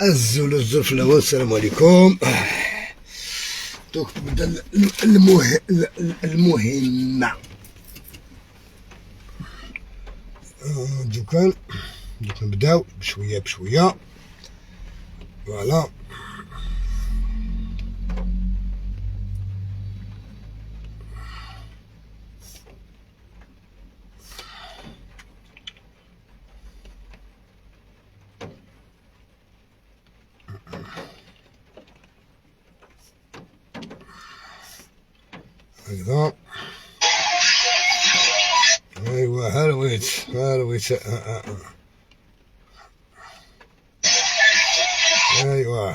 الزول الزول في الأول. السلام عليكم. دوك تبدا المهمة. دوكان دوك نبداو بشوية بشوية. voilà هكذا. ايوا هرويت هرويت. ايوا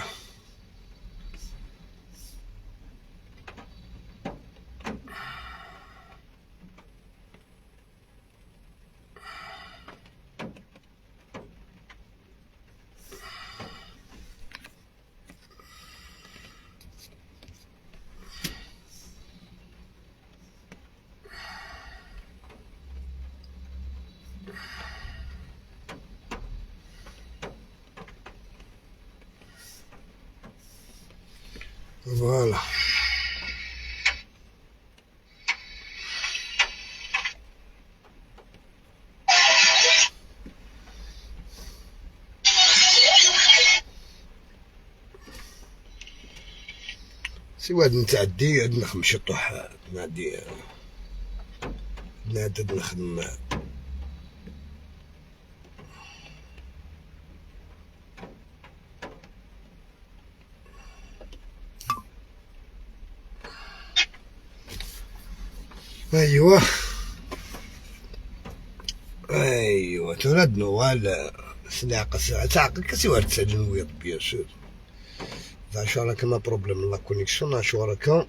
voilà. سي واد نتعدي عندنا خمس طوح نعدي نعدد نخدم. ايوا ايوا تراد نوال سلاقة ساعة تعقل كسي وارد تسجل ويض bien sûr. شو راك ما problème la connexion شو راك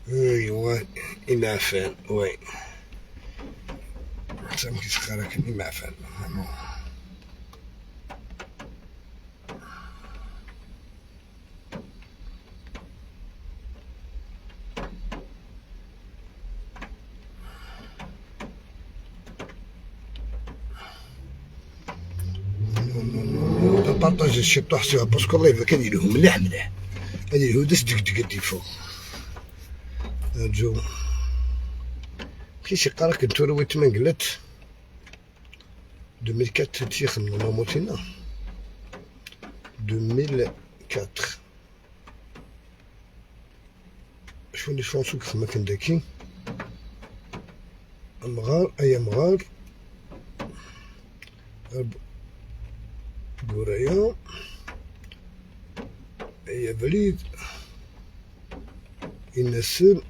ايوا إمعفان oui سامك سخرك إمعفان. partage الشيء تحسبها parce que الله كان يديرهم مليح مليح. هذه الهودس دق دق دي فوق جو كي قرا كنت رويت من قلت 2004 تيخ نورمالمون 2004 شو لي شونسو كيما كان داكي مغار اي مغار بورايا اي بريد النسل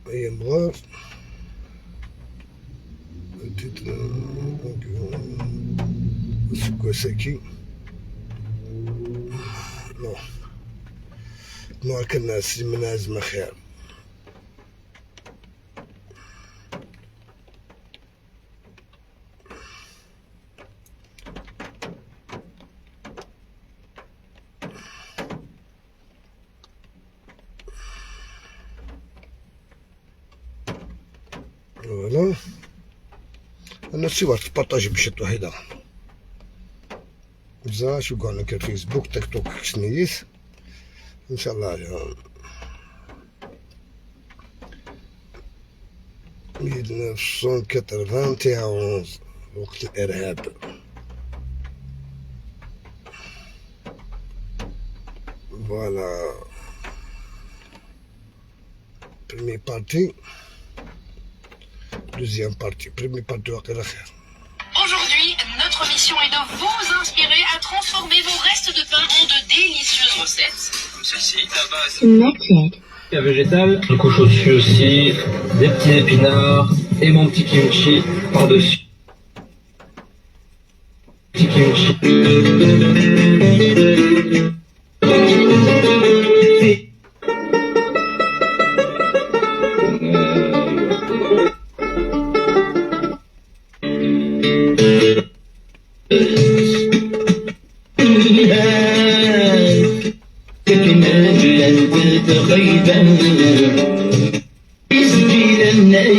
اي مغار سكوساكي نو نو كنا سيمنا زعما خير. voilà انا سي واحد partager بشي وحده بزاف شو قالنا كان فيسبوك تيك توك سنيس ان شاء الله 1991 وقت الارهاب. voilà première partie deuxième partie première partie واقيلا خير. Aujourd'hui, notre mission est de vous inspirer à transformer vos restes de pain en de délicieuses recettes. Comme celle-ci, à base végétal, un couche au-dessus aussi, des petits épinards et mon petit kimchi par-dessus. Petit kimchi.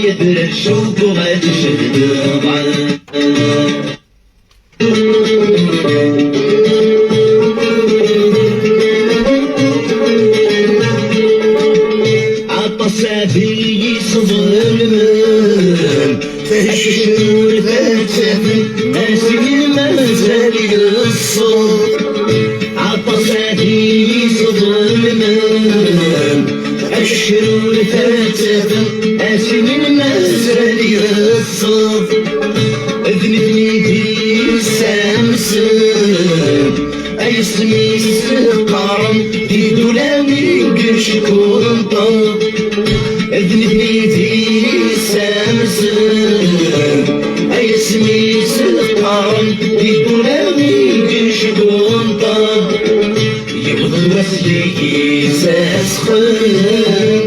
يدر الشوك وغتشد. عطس في صدر تهشور تتفن ناسي مازال الصوت. عطس في صدر الشرور تتفن ناسي مازال الصوت. اذنتني دي سامسون اي سمي سقارن دي دولامي قشكون طب. اذنتني دي سامسون اي سمي سقارن دي دولامي قشكون طب. يبغى وسلي ساسخن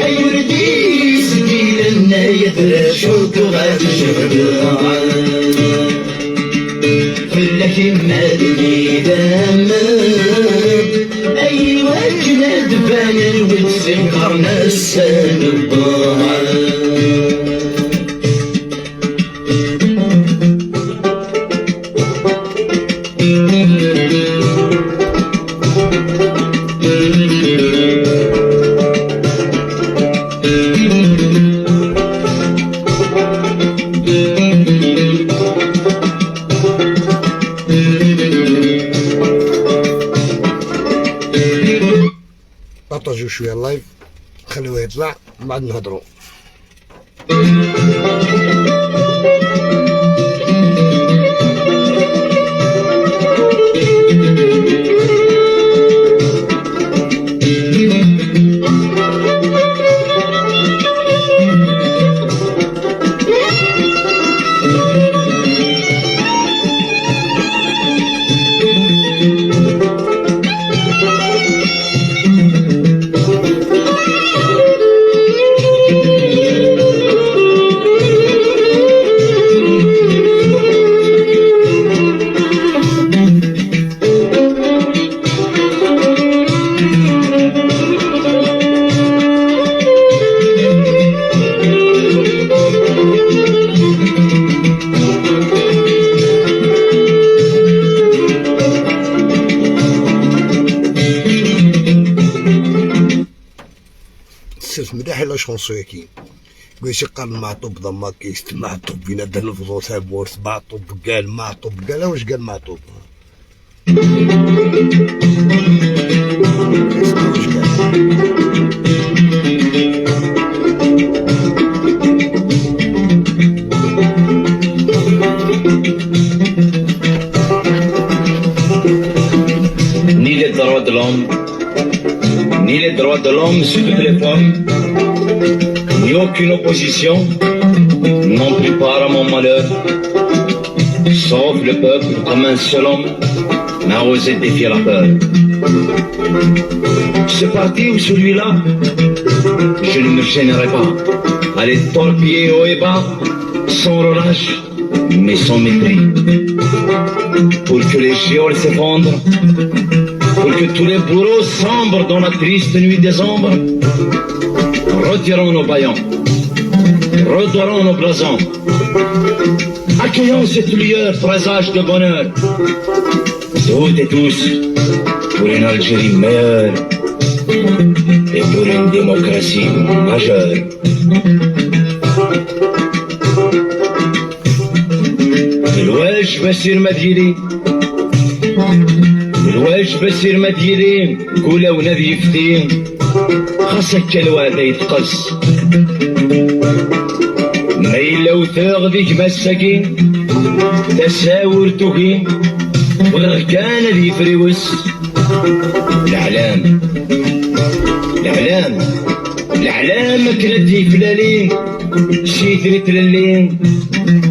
اي وردي سجيلنا يدرشوك غتشهد فلك مالي دم اي وجه دبان وتسكرنا السن. بارطاجيو شويه ال live، خليوه يطلع من بعد نهضروا. سيرت مليح la chanson كي قيسي قال معطوب ضما كيست معطوب بينا دار تابورت معطوب قال معطوب قال واش قال معطوب واش قال. Ni les droits de l'homme, ni les droits de l'homme sous toutes les formes, ni aucune opposition n'ont pris part à mon malheur, sauf le peuple comme un seul homme n'a osé défier la peur. Ce parti ou celui-là, je ne me gênerai pas à les torpiller haut et bas, sans relâche, mais sans mépris. Pour que les geôles s'effondrent, pour que tous les bourreaux sombrent dans la triste nuit des ombres, retirons nos bâillons, redorons nos blasons, accueillons cette lueur, présage de bonheur, toutes et tous, pour une Algérie meilleure et pour une démocratie majeure. الواج بسير مديري الواج بسير مديري قولا ونادي يفتي خاصك الوعد يتقص ما إلا وثاغ مساكين تساور توكي وغير ذي فريوس. الإعلام الإعلام الإعلام كلتي فلالين شي ترلين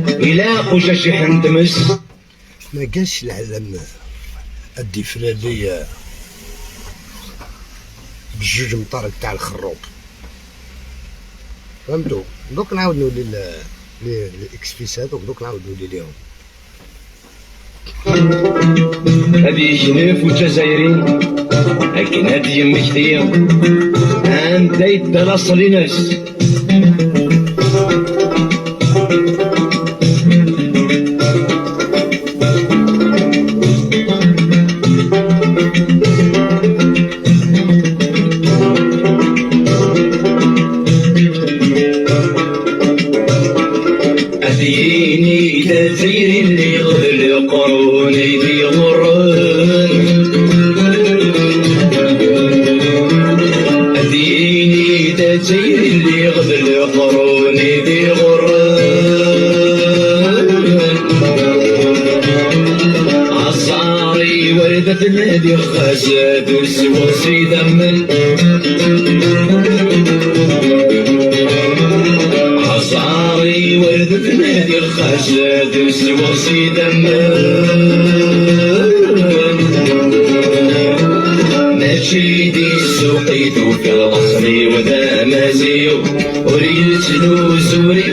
إلى قجا شي حندمس. ما كانش العلم ادي فلالي بجوج مطارق تاع الخروب، فهمتو؟ دوك نعاود نولي les ex-FIS هذوك، دوك نعاود نولي ليهم. هذه جنيف والجزائري لكن هذه يمكتي عند يدرس لناس. أديني تزير اللي غذل قروني دي غران أديني تزير اللي غذل قروني دي غران عصاري وردة الذي خزاد وسوسي دمن عصاري وردة الذي خزاد وسوسي دمن ماشي دي سوقي في الغصري وذا مازيو وريت نوزوري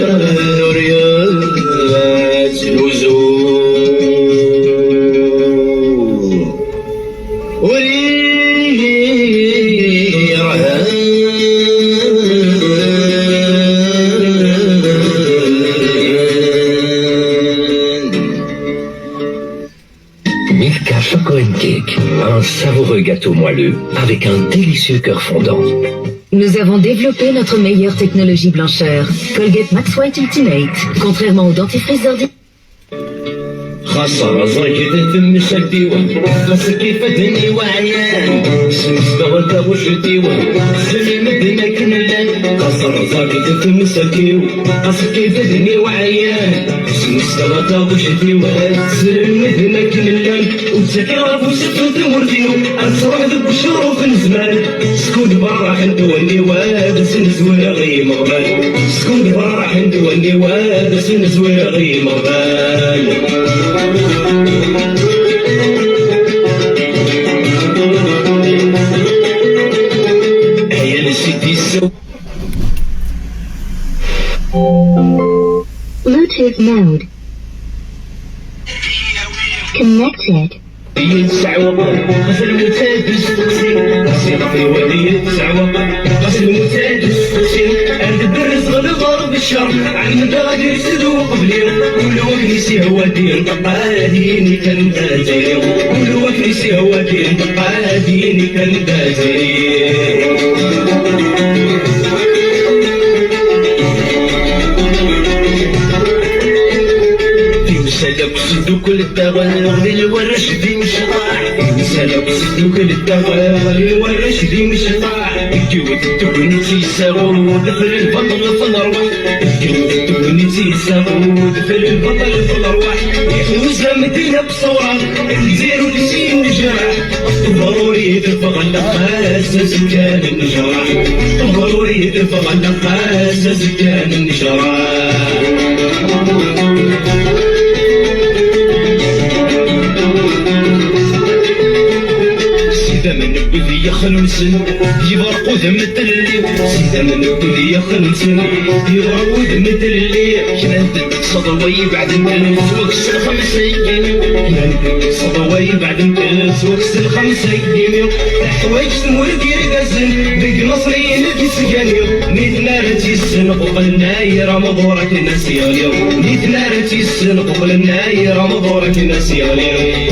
وريت نوزور وريرهان Milka Choco Cake, un savoureux gâteau moelleux avec un délicieux cœur fondant. Nous avons développé notre meilleure technologie blancheur, Colgate Max White Ultimate. Contrairement aux dentifrices ordinaires. خسر زركت تمسك خاص كيف دني وعيان سمس دغرت وشتي سلم مدنا كنلان خسر زركت تمسك خاص كيف دني وعيان سمس دغرت وشتي سلم مدنا كنلان وتسكي رافو سفت مرديو أسرع ذب الشروف زمان سكون برا حندوني واد سنزوي غي مغبال سكون برا حندوني واد سنزوي غي مغبال هيا نسيتي السو Bluetooth mode. Connected. يتسعوق غسل المتاج السقسي غسل في ولي يتسعوق غسل المتاج السقسي عند الدرس غلط بالشر عند غادي يسدو قبلي ولو كنيسي هو دين قاديني كان بازيري ولو كنيسي هو دين قاديني كان بازيري سلك سدوك الدغل الورش دي مش طاح سلك سدوك الدغل الورش دي مش طاح الجود تبني تيساغو دخل البطل في الارواح الجود تبني تيساغو دخل البطل في الارواح يحوز مدينة بصورة الزير ولسين الجرح ضروري ترفع النقاس سكان الجرح ضروري ترفع النقاس سكان الجرح سيدا من بدي يخلصن يبرقو ذم الدلي سيدا من بدي يخلصن يبرقو ذم الدلي كنت صدوي بعد الثلث وكس الخمسة كنت صدوي بعد الثلث وكس الخمسة حوايج تمورد يرقزن بق مصري نتي نيت نارتي السنق قلنا رمضورك الناس يغليو نيت نارتي السنق قلنا رمضورك الناس يغليو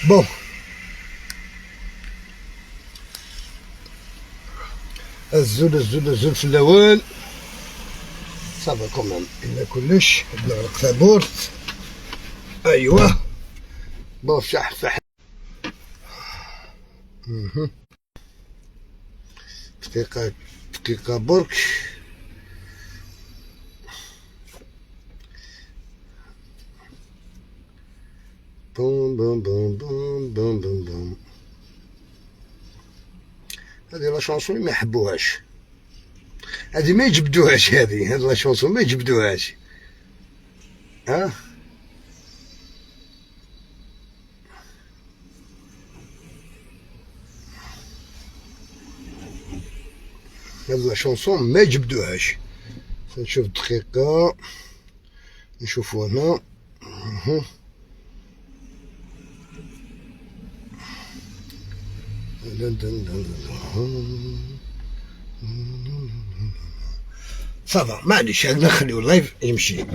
Bon. الزول الزول الزول في الاول ça va quand même الا كلش نغلق تابورت ايوا bon شح فح دقيقة دقيقة برك بوم بوم بوم بوم بوم بوم بوم هذه la chanson ما يحبوهاش هذه ما يجبدوهاش هذه هذه la chanson ما يجبدوهاش ها هذه la chanson ما يجبدوهاش نشوف دقيقة نشوفو هنا ça va معليش هكذا نخليو ال live يمشي.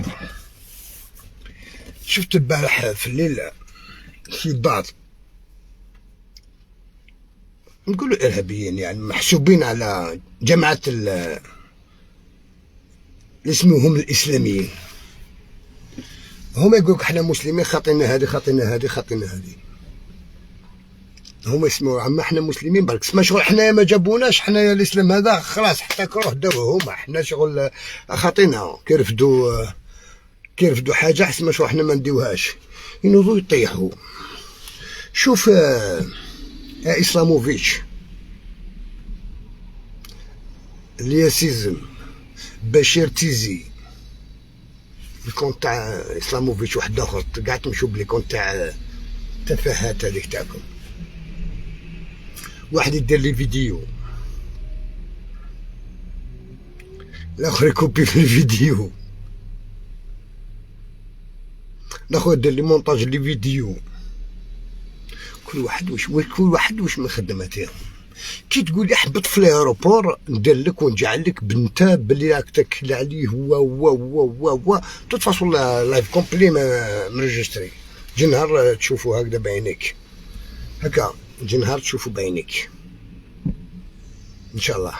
شفت البارح في الليل في بعض نقولوا ارهابيين، يعني محسوبين على جماعة اللي اسمهم الاسلاميين، هما يقولك احنا مسلمين خاطينا هذه خاطينا هذه خاطينا هذه. هما يسمعوا عما احنا مسلمين برك، سما شغل حنايا ما جابوناش حنايا الاسلام هذا خلاص حتى كروه داوه هما، حنا شغل خاطينا كيرفدوا حاجة حسما شغل حنا ما نديوهاش، ينوضوا يطيحوا. شوف اسلاموفيتش، الياسيزم، بشير تيزي، ال compte تاع اسلاموفيتش واحد اخر، كاع تمشوا ب les comptes تاع التفاهات هذيك تاعكم. واحد يدير les vidéos، الاخر يكوبي في الفيديو، الاخر يدير les montages les vidéos. كل واحد واش من خدمته. كي تقول لي حبط في l'aéroport ندير لك ونجعل لك بنتا بلي راك تاكل عليه هو هو هو هو هو toute façon live complet مريجستري. جي نهار تشوفو هكذا بعينيك، هكا جي نهار تشوفو بعينيك ان شاء الله.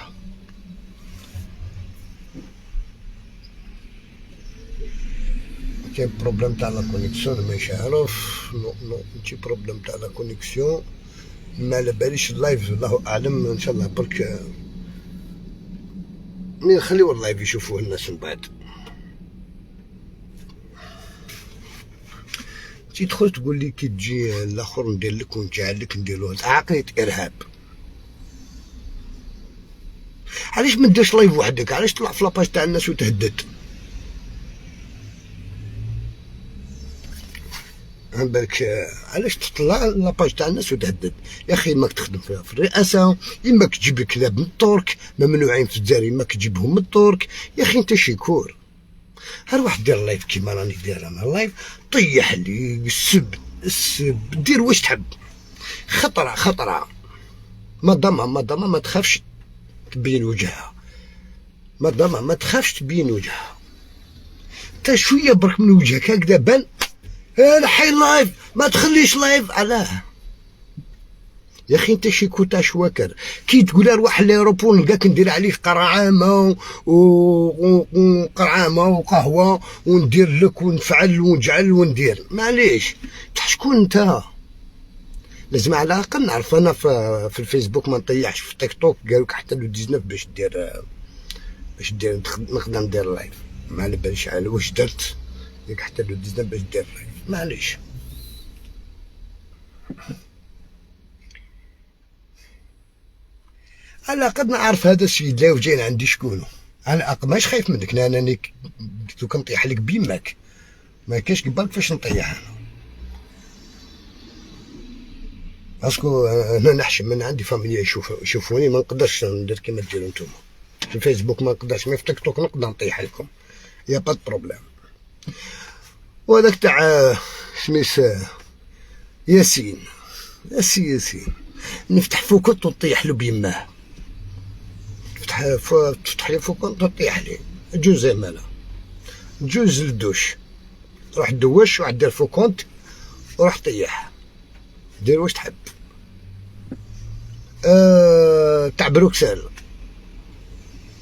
كاين problème تاع la connexion ماشي عارف، non non ماشي problème تاع la connexion، ما على باليش ال live الله اعلم. ان شاء الله برك mais نخليو ال live يشوفوه الناس من بعد. تدخل تقول لي كي تجي الاخر ندير لك ونجعل لك ندير له عقلية ارهاب. علاش ما ديرش live وحدك؟ علاش تطلع في la page تاع الناس وتهدد؟ بالك علاش تطلع la page تاع الناس وتهدد؟ يا اخي ماك تخدم فيها في الرئاسة، اما تجيب الكلاب من الترك ممنوعين في الجزائر، اما تجيبهم من الترك. يا اخي انت شيكور. هر واحد دير live كيما راني داير انا live، طيح لي السب السب، دير واش تحب. خطره خطره، مادام ما تخافش تبين وجهها، مادام ما تخافش تبين وجهها. انت شوية برك من وجهك هكذا بان حي live، ما تخليش live. علاه يا اخي انت شيكو تاع شواكر؟ كي تقول اروح l'aéroport نلقاك ندير عليك قرعامه وقرعامه وقهوة وندير لك ونفعل ونجعل وندير، معليش شكون انت؟ لازم على الاقل نعرف. انا في الفيسبوك ما نطيحش، في تيك توك قالوا لك حتى le 19 باش دير نقدر ندير live، ما على باليش على واش درت ياك حتى le 19 باش دير live، معليش. على الاقل نعرف هذا السيد لا جاي عندي شكونو، على الاقل ماش خايف منك. انا لو كنطيح لك بيماك ما كاش قبل كيفاش نطيح انا، parce que انا نحشم من عندي فاميليا يشوفوني، ما نقدرش ندير كيما ديروا نتوما في الفيسبوك ما نقدرش، mais في تيك توك نقدر نطيح لكم، y a pas problème. وهذاك تاع سميس ياسين، ياسين نفتح faux compte ونطيح له بيماه، تفتح لي faux compte وطيح لي جوز مالا جوز للدوش، روح دوش وروح دير faux compte وروح طيح، دير واش تحب. تاع بروكسل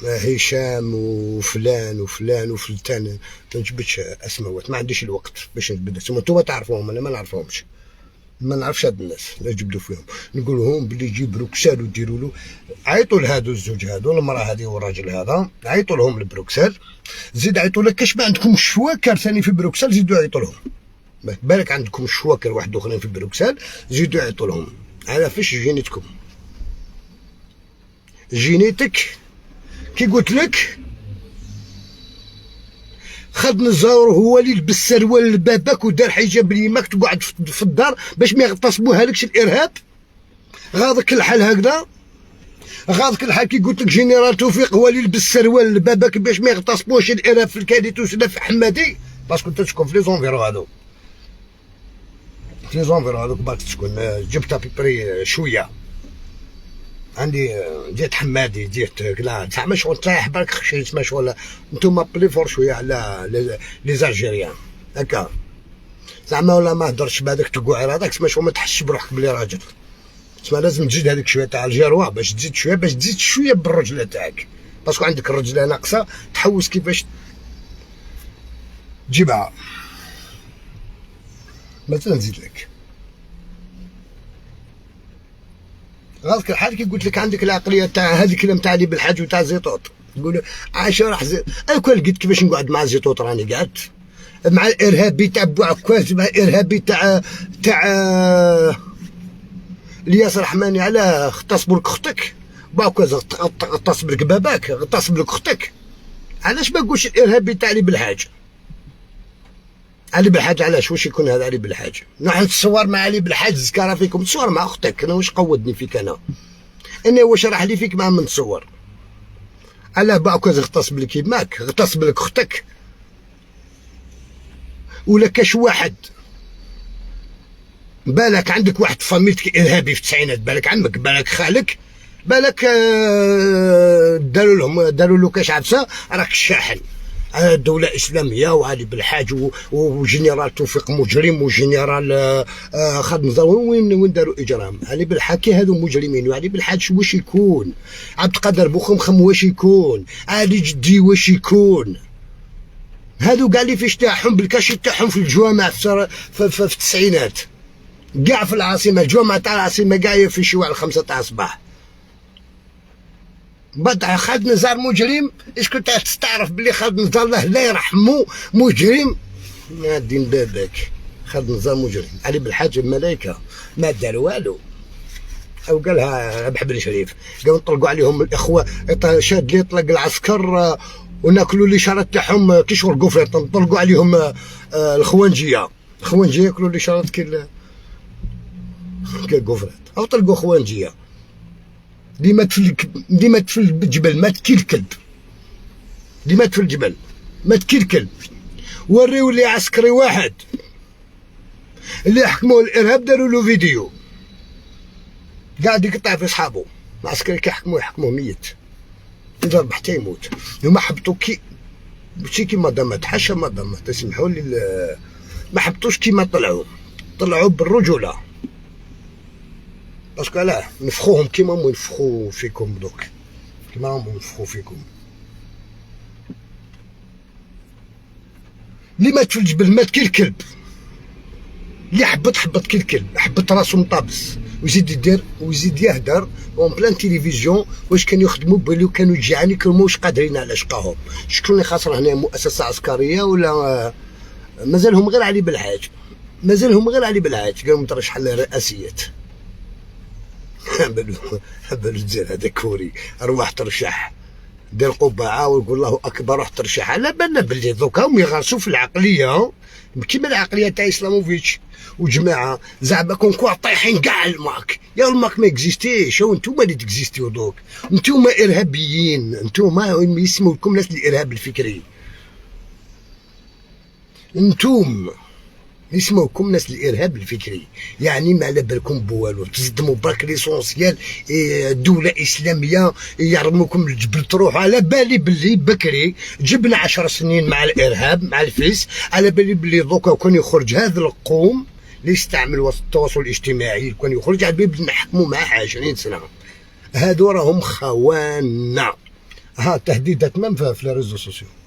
هشام وفلان وفلان وفلتان، ما نجبدش اسماوات، ما عنديش الوقت باش نجبد اسماوات، نتوما تعرفوهم انا ما نعرفهمش، ما نعرفش هاد الناس لا جبدوا فيهم. نقول لهم بلي يجي بروكسل وديروا له، عيطوا لهادو الزوج هادو، المراة هذه والراجل هذا، عيطوا لهم لبروكسل. زيد عيطوا لك كاش ما عندكم شواكر ثاني في بروكسل، زيدوا عيطوا لهم. بالك عندكم شواكر واحد اخرين في بروكسل، زيدوا عيطوا لهم. على فاش جينيتكم؟ جينيتك كي قلت لك خد نزاور هو اللي لبس سروال لباباك ودار حجاب ليماك تقعد في الدار باش ما يغتصبوها لكش الارهاب. غاضك الحال هكذا، غاضك الحال كي قلت لك général توفيق هو اللي لبس سروال لباباك باش ما يغتصبوش الارهاب في الكاليتوس ولا في حمادي، parce que انت تسكن في les environs هذو، في les environs هذوك باك تسكن، جبت à peu près شوية عندي جيت حمادي جيت كلا زعما شغل طايح برك خشيت ما شغل. نتوما plus forts شوية على les Algériens هكا. زعما ولا ما هدرش بهذاك تقعر هذاك، تسمى شغل ما تحسش بروحك بلي راجل. تسمى لازم تزيد هذيك شوية تاع algérois باش تزيد شوية، باش تزيد شوية بالرجله تاعك، parce que عندك الرجله ناقصه، تحوس كيفاش تجيبها. مثلا نزيد لك غلط الحال كي قلت لك عندك العقلية تاع هذا الكلام تاع علي بالحاج وتاع زيطوط، تقول عاش راح زي انا كون لقيت كيفاش نقعد مع زيطوط راني قعدت مع الارهابي تاع بوعكاز، مع الارهابي تاع الياس رحماني. علاه اغتصبوا لك اختك؟ بوعكاز اغتصب لك باباك، اغتصب لك اختك. علاش ما نقولش الارهابي تاع علي بالحاج؟ علي بالحاج علاش واش يكون هذا علي بالحاج؟ نروح نتصور مع علي بالحاج زكاره فيكم، تصور مع اختك. انا واش قودني فيك؟ انا واش راح لي فيك مع من تصور؟ علاه باكوز اغتصب لك يماك، اغتصب لك اختك، ولا كاش واحد بالك عندك واحد فاميلتك ارهابي في التسعينات، بالك عمك، بالك خالك، بالك داروا له كاش عفسه، راك شاحن دولة إسلامية وعلي بالحاج وجنرال توفيق مجرم وجنرال خالد نزار. وين داروا إجرام؟ علي بالحاج كي هذو مجرمين، وعلي بالحاج واش يكون؟ عبد القادر بوخمخم واش يكون؟ علي جدي واش يكون؟ هذو كاع اللي فيش تاعهم بال cachet تاعهم في الجوامع في التسعينات، كاع في العاصمة، الجوامع تاع العاصمة كاع يفيشوا على 5 تاع الصباح. بعد خالد نزار مجرم، est-ce que تستعرف بلي خالد نزار الله لا يرحمه مجرم؟ يا دين باباك، خالد نزار مجرم. علي بالحاج الملائكة ما دار والو، او قالها رابح بن شريف، قالوا نطلقوا عليهم الاخوة، شاد لي طلق العسكر وناكلوا les charrettes تاعهم كي شغل gaufrette، نطلقوا عليهم الخوانجيه، الخوانجيه ياكلوا les charrettes كي gaufrette، او طلقوا خوانجيه. اللي مات في الجبل مات كي الكلب، اللي مات في الجبل مات كي الكلب. وريو لي عسكري واحد اللي حكموه الارهاب داروا له فيديو قاعد يقطع في صحابو. العسكري كي حكموه يحكموه ميت، يضرب حتى يموت. هما حبطوا كي ماشي كيما دامت، حاشا ما دامت، تسمحوا لي، ما حبطوش كيما طلعوا، طلعوا بالرجوله. parce que علاه نفخوهم كيما هم ينفخو فيكم دوك، كيما هم ينفخو فيكم. اللي مات في الجبل مات كي الكلب، اللي حبط حبط كي الكلب، حبط راسو مطابس، ويزيد يدير ويزيد يهدر en pleine télévision. واش كانوا يخدموا بلو كانوا جيعانين، كانوا موش قادرين على شقاهم. شكون اللي خاسر هنا؟ مؤسسة عسكرية ولا مازالهم غير علي بالحاج؟ مازالهم غير علي بالحاج قالوا مترشح للرئاسيات. بالو تزير هذا كوري، روح ترشح، دير قبعه ويقول الله اكبر، روح ترشح. على بالنا باللي دوكا هم يغرسوا في العقلية كيما العقلية تاع اسلاموفيتش وجماعه زعما comme quoi طايحين كاع الماك. يا الماك ما اكزيستيش، هو نتوما اللي تكزيستيو دوك، نتوما ارهابيين، نتوما يسموا لكم ناس الارهاب الفكري، نتوم يسموكم ناس الارهاب الفكري. يعني ما على بالكم بوالو، تصدموا برك l'essentiel دولة اسلامية يرموكم الجبل تروحوا. على بالي باللي بكري جبنا 10 سنين مع الارهاب مع الفيس، على بالي باللي دوكا كون يخرج هذا القوم اللي يستعمل التواصل الاجتماعي، كون يخرج على بالي نحكموا معاه 20 سنة. هادو راهم خوانا. ها تهديدات même في les réseaux sociaux،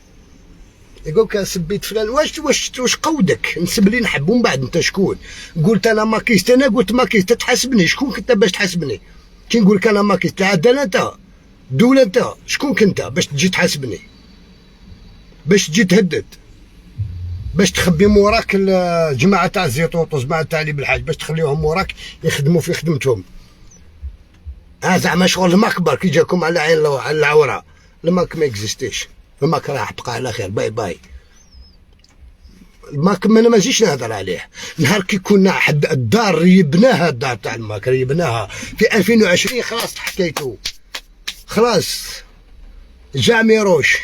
يقولك سبيت فلان، واش واش واش قودك؟ نسب لي نحب ومن بعد انت شكون؟ قلت انا makiste، انا قلت makiste، تحاسبني؟ شكون كنت باش تحاسبني؟ كي نقول لك انا makiste، العدالة انت، دولة انت، شكون كنت باش تجي تحاسبني؟ باش تجي تهدد، باش تخبي موراك الجماعة تاع الزيطوط وجماعه تاع علي بالحاج، باش تخليهم موراك يخدموا في خدمتهم. ها زعما شغل المكبر كي جاكم على عين على العورة، الماك ما اكزيستيش، الماك راح بقى على خير، bye bye. الماك انا ما نزيدش نهضر عليه. نهار كي كنا حد الدار ريبناها، الدار تاع الماك ريبناها في 2020، خلاص حكيتو، خلاص jamais روش،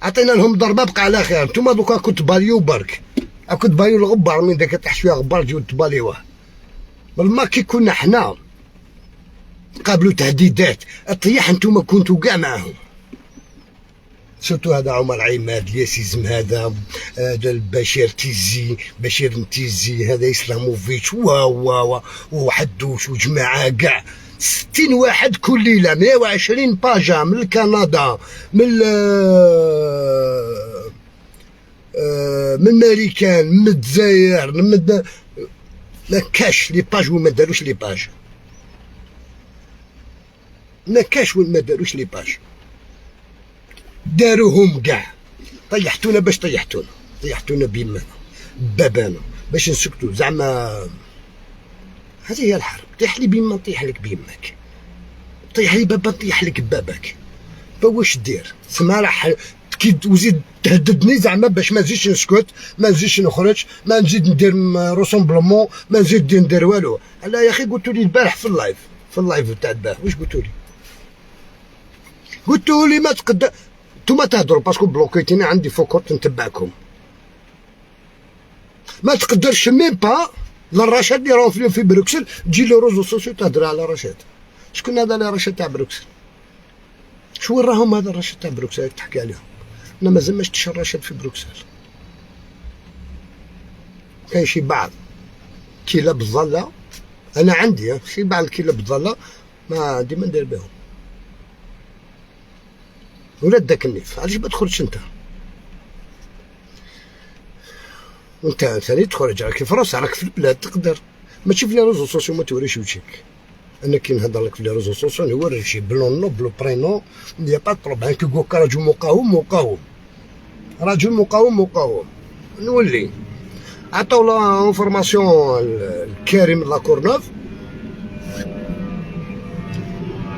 عطينا لهم ضربه بقى على خير. نتوما دوكا كنت باليو برك، كنت باليو الغبار، من داك طيح شوية غبار تجيو تباليوه. الماك كي كنا حنا قابلوا تهديدات الطياح، نتوما كنتو كاع معاهم. surtout هذا عمر عماد الياسيزم، هذا هذا البشير تيزي، بشير نتيزي، هذا اسلاموفيتش وا وا وا وحدوش وجماعه كاع 60 واحد كل ليله، 120 pages من كندا، من ماريكان، من الجزائر، من ما كاش les pages وما داروش les pages، ما كاش وين ما داروش les pages، داروهم كاع. طيحتونا باش طيحتونا، طيحتونا بيمانا بابانا باش نسكتو زعما. هذه هي الحرب، طيح لي بيما نطيح لك بيماك، طيح لي بابا نطيح لك باباك. واش دير؟ تسمى راح كي وزيد تهددني زعما باش ما نزيدش نسكت، ما نزيدش نخرج، ما نزيد ندير rassemblement، ما نزيد ندير والو. لا يا اخي، قلتوا لي البارح في ال live تاع البارح، واش قلتوا لي؟ قلتوا لي ما تقدر نتوما تهضروا parce que بلوكيتيني عندي faux compte نتبعكم، ما تقدرش même pas للرشاد اللي راهو في بروكسل تجي les réseaux sociaux تهضر على رشاد. شكون هذا اللي رشاد تاع بروكسل؟ شو راهم هذا الرشاد تاع بروكسل تحكي عليهم؟ انا مازال ما شفتش الرشاد في بروكسل. كاين شي بعض كلاب الظلة، انا عندي شي بعض الكلاب الظلة ما عندي ما ندير بهم. ولا داك النيف، علاش ما تخرجش انت؟ وانت ثاني تخرج، راك في فرنسا، راك في البلاد، تقدر ماشي في les réseaux sociaux ما توريش وجهك. انا كي نهضر لك في les réseaux sociaux نوري ب le nom ب le prénom، y a pas problème. كي يقولك رجل مقاوم مقاوم، رجل مقاوم مقاوم. نولي عطاو l'information الكريم La Courneuve،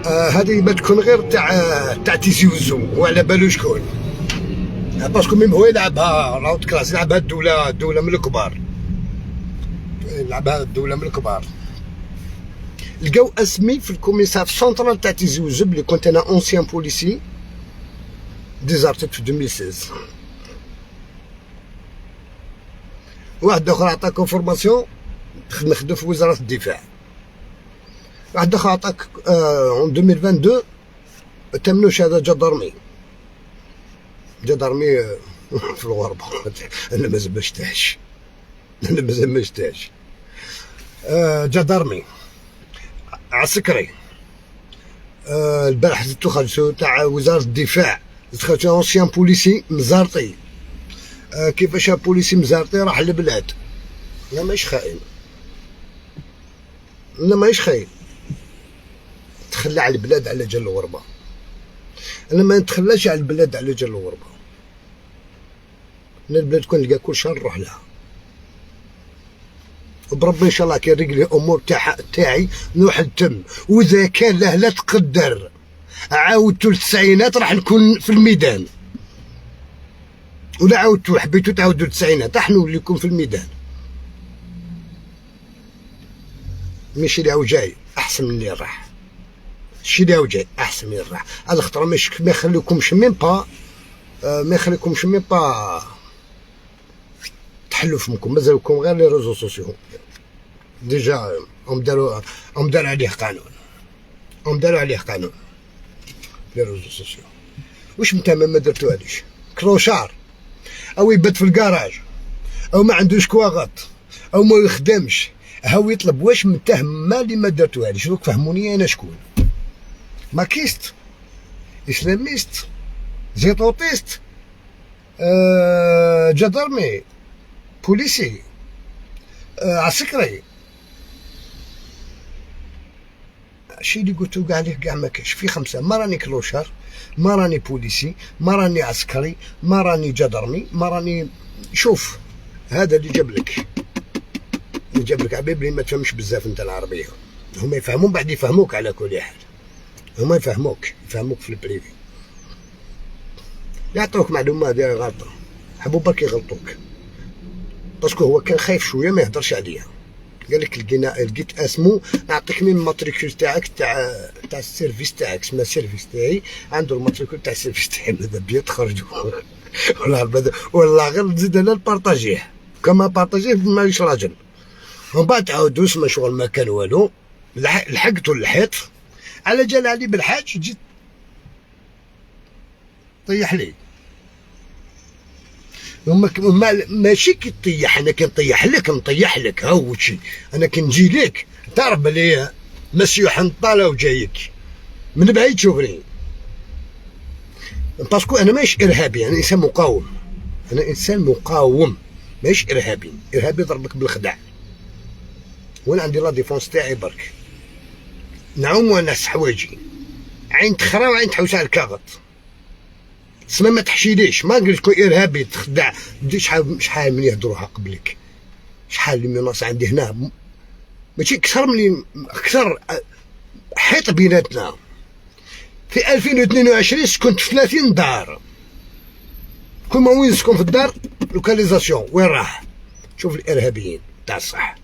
هذه ما تكون غير تاع تيزي وزو وعلى بالو شكون، parce que même هو يلعبها la haute classe، يلعبها الدولة، الدولة من الكبار، يلعبها الدولة من الكبار. لقاو اسمي في ال commissariat في السونترال تاع تيزي وزو بلي كنت انا ancien policier déserté في 2016. واحد اخر عطاك information نخدم في وزارة الدفاع. واحد اخر عطاك en 2022 تمنوش هذا gendarme، gendarme في الغربة. انا مازال ما شتاش، انا مازال ما شتاش. gendarme عسكري، البارح زدتو خرجتو تاع وزارة الدفاع، خرجتو ancien policier مزارطي. كيفاش بوليسي مزارطي راح للبلاد؟ لا ماهيش خائن، لا ماهيش خاين، تخلى على البلاد على جال الغربة. انا ما نتخلاش على البلاد على جال الغربة. انا البلاد كون نلقى كل شهر نروح لها، وبربي ان شاء الله كي رجلي الامور تاعي نروح لتم. واذا كان له لا تقدر عاودتو للتسعينات راح نكون في الميدان، ولا عاودتو حبيتو تعاودو للتسعينات راح نوليكم في الميدان. ماشي اللي جاي احسن من اللي راح، الشي اللي جاي احسن من اللي راح. هذا الخطرة ما يخليكمش même pas، ما يخليكمش même pas تحلوا فمكم، مازالكم غير les réseaux sociaux. déjà هم داروا عليه قانون، هم داروا عليه قانون les réseaux sociaux. واش انت ما درتوهاليش؟ clochard او يبات في الكراج او ما عندوش كواغط او ما يخدمش، هاو يطلب. واش متهم اللي ما درتوهاليش؟ دوك فهموني انا شكون؟ makiste، islamiste، زيطوطiste، gendarme، policier، عسكري. الشيء اللي قلتو كاع عليه كاع ما كاش في خمسة. ما راني clochard، ما راني بوليسي، ما راني عسكري، ما راني gendarme، ما راني. شوف هذا اللي جاب لك، اللي جاب لك عبيب اللي ما تفهمش بزاف انت العربية، هما يفهمون بعد يفهموك. على كل حال هما يفهموك، يفهموك في ال privé، يعطوك معلومة ديال غلطه، حبوا برك يغلطوك parce que هو كان خايف شوية ما يهضرش عليا. قال لك لقيت اسمو، نعطيك من matricule تاعك تاع ال service تاعك، اسمها service تاعي، عنده ال matricule تاع ال service تاعي. ماذا بيا تخرجوا ولا والله غير نزيد انا نبارطاجيه، كما بارطاجيه مانيش راجل. ومن بعد عاودوا اسمه شغل ما كان والو، لحقتو الحيط على جال علي بالحاج جيت طيح لي. ماشي كي طيح، انا كي نطيح لك نطيح لك، ها هو شي. انا كي نجي لك تعرف بلي مسيو حنطاله وجايك من بعيد تشوفني، parce que انا ماشي ارهابي، انا انسان مقاوم، انا انسان مقاوم ماشي ارهابي. ارهابي ضربك بالخدع، وانا عندي la défense تاعي برك، نعوم وانا حوايجي، عين تخرا وعين تحوس على الكاغط. تسمى ما تحشيليش، ما نقول تكون ارهابي تخدع. شحال من يهضروها قبلك، شحال les menaces عندي هنا، ماشي اكثر من اكثر حيط بيناتنا. في 2022 سكنت في 30 دار، كل ما وين نسكن في الدار localisation وين راح. شوف الارهابيين تاع الصح،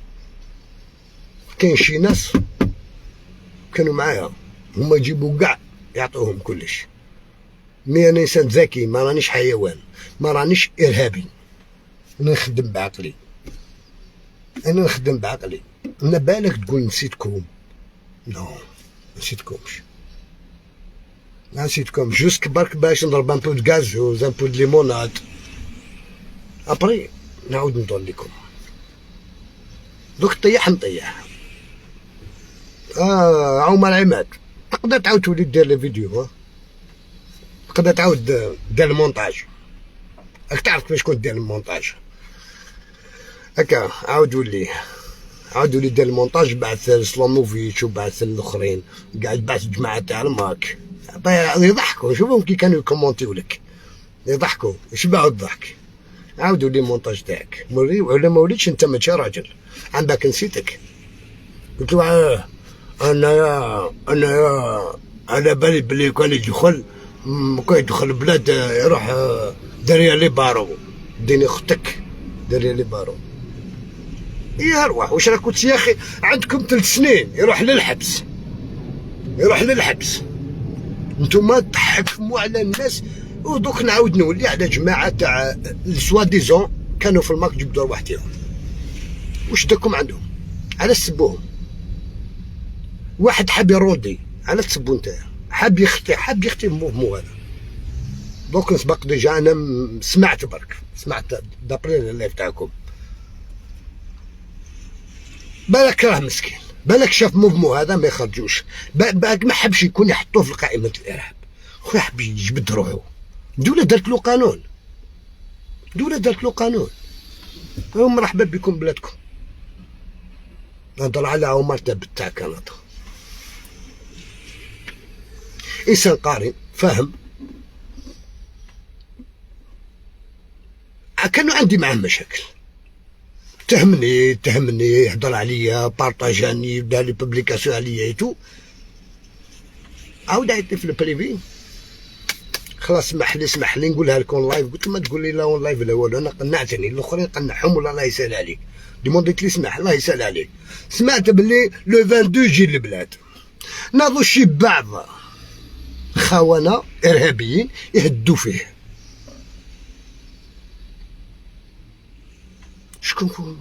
كاين شي ناس كانوا معايا هما يجيبوا كاع يعطوهم كلش، mais انا انسان ذكي، ما رانيش حيوان، ما رانيش ارهابي، انا نخدم بعقلي، انا نخدم بعقلي. انا بالك تقول نسيتكم، non نسيتكمش، نسيتكم، juste برك باش نضرب un peu de gazeuse، un peu de limonade، après نعاود ندور لكم. دوك طيح نطيح. عمر عماد تقدر تعاود تولي دير les vidéos، تقدر تعاود دير المونتاج، راك تعرف كيفاش كنت دير المونتاج هكا. عاود ولي، عاود ولي دير المونتاج، بعث سلاموفيتش وبعث الاخرين قاعد، بعث الجماعة تاع الماك يضحكوا، شوفهم كي كانوا يكومونتيو لك يضحكوا يشبعوا الضحك. عاودوا لي المونتاج تاعك، ولا ما وليتش انت ماشي راجل. عندك نسيتك، قلت له انا على بالي بلي كان يدخل، كان يدخل البلاد يروح derrière les barreaux، ديني اختك derrière les barreaux. يا ارواح واش راكم يا اخي، عندكم 3 سنين يروح للحبس، يروح للحبس. نتوما تحكموا على الناس. ودوك نعاود نولي على جماعة تاع soi-disant كانوا في الماك، جبدوا رواحتهم، واش داكم عندهم؟ على سبوهم. واحد حاب يرودي على تسبو نتايا، حاب يخطي، حاب يخطي mouvement هذا. دوك نسبق déjà انا سمعت برك، سمعت d'après ال live تاعكم، بالك راه مسكين، بالك شاف mouvement هذا ما يخرجوش، بالك ما حبش يكون يحطوه في قائمة الارهاب. خويا حب يجبد روحو، دولة دارت له قانون، دولة دارت له قانون. مرحبا بكم بلادكم. نهضر على عمر تاع كندا، انسان قاري فاهم، كانوا عندي معاه مشاكل، تهمني تهمني، يهضر عليا، بارطاجاني، دار les publications عليا et tout. عاود عيط لي في ال privé، خلاص اسمح لي، اسمح لي نقولها لك en live. قلت له ما تقول لي لا en live لا والو، انا قنعتني، الاخرين قنعهم ولا الله يسهل عليك، دومونديت لي سمح الله يسهل عليك. سمعت باللي le 22 جي للبلاد، ناضوا شي بعض خونه ارهابيين يهدوا فيه.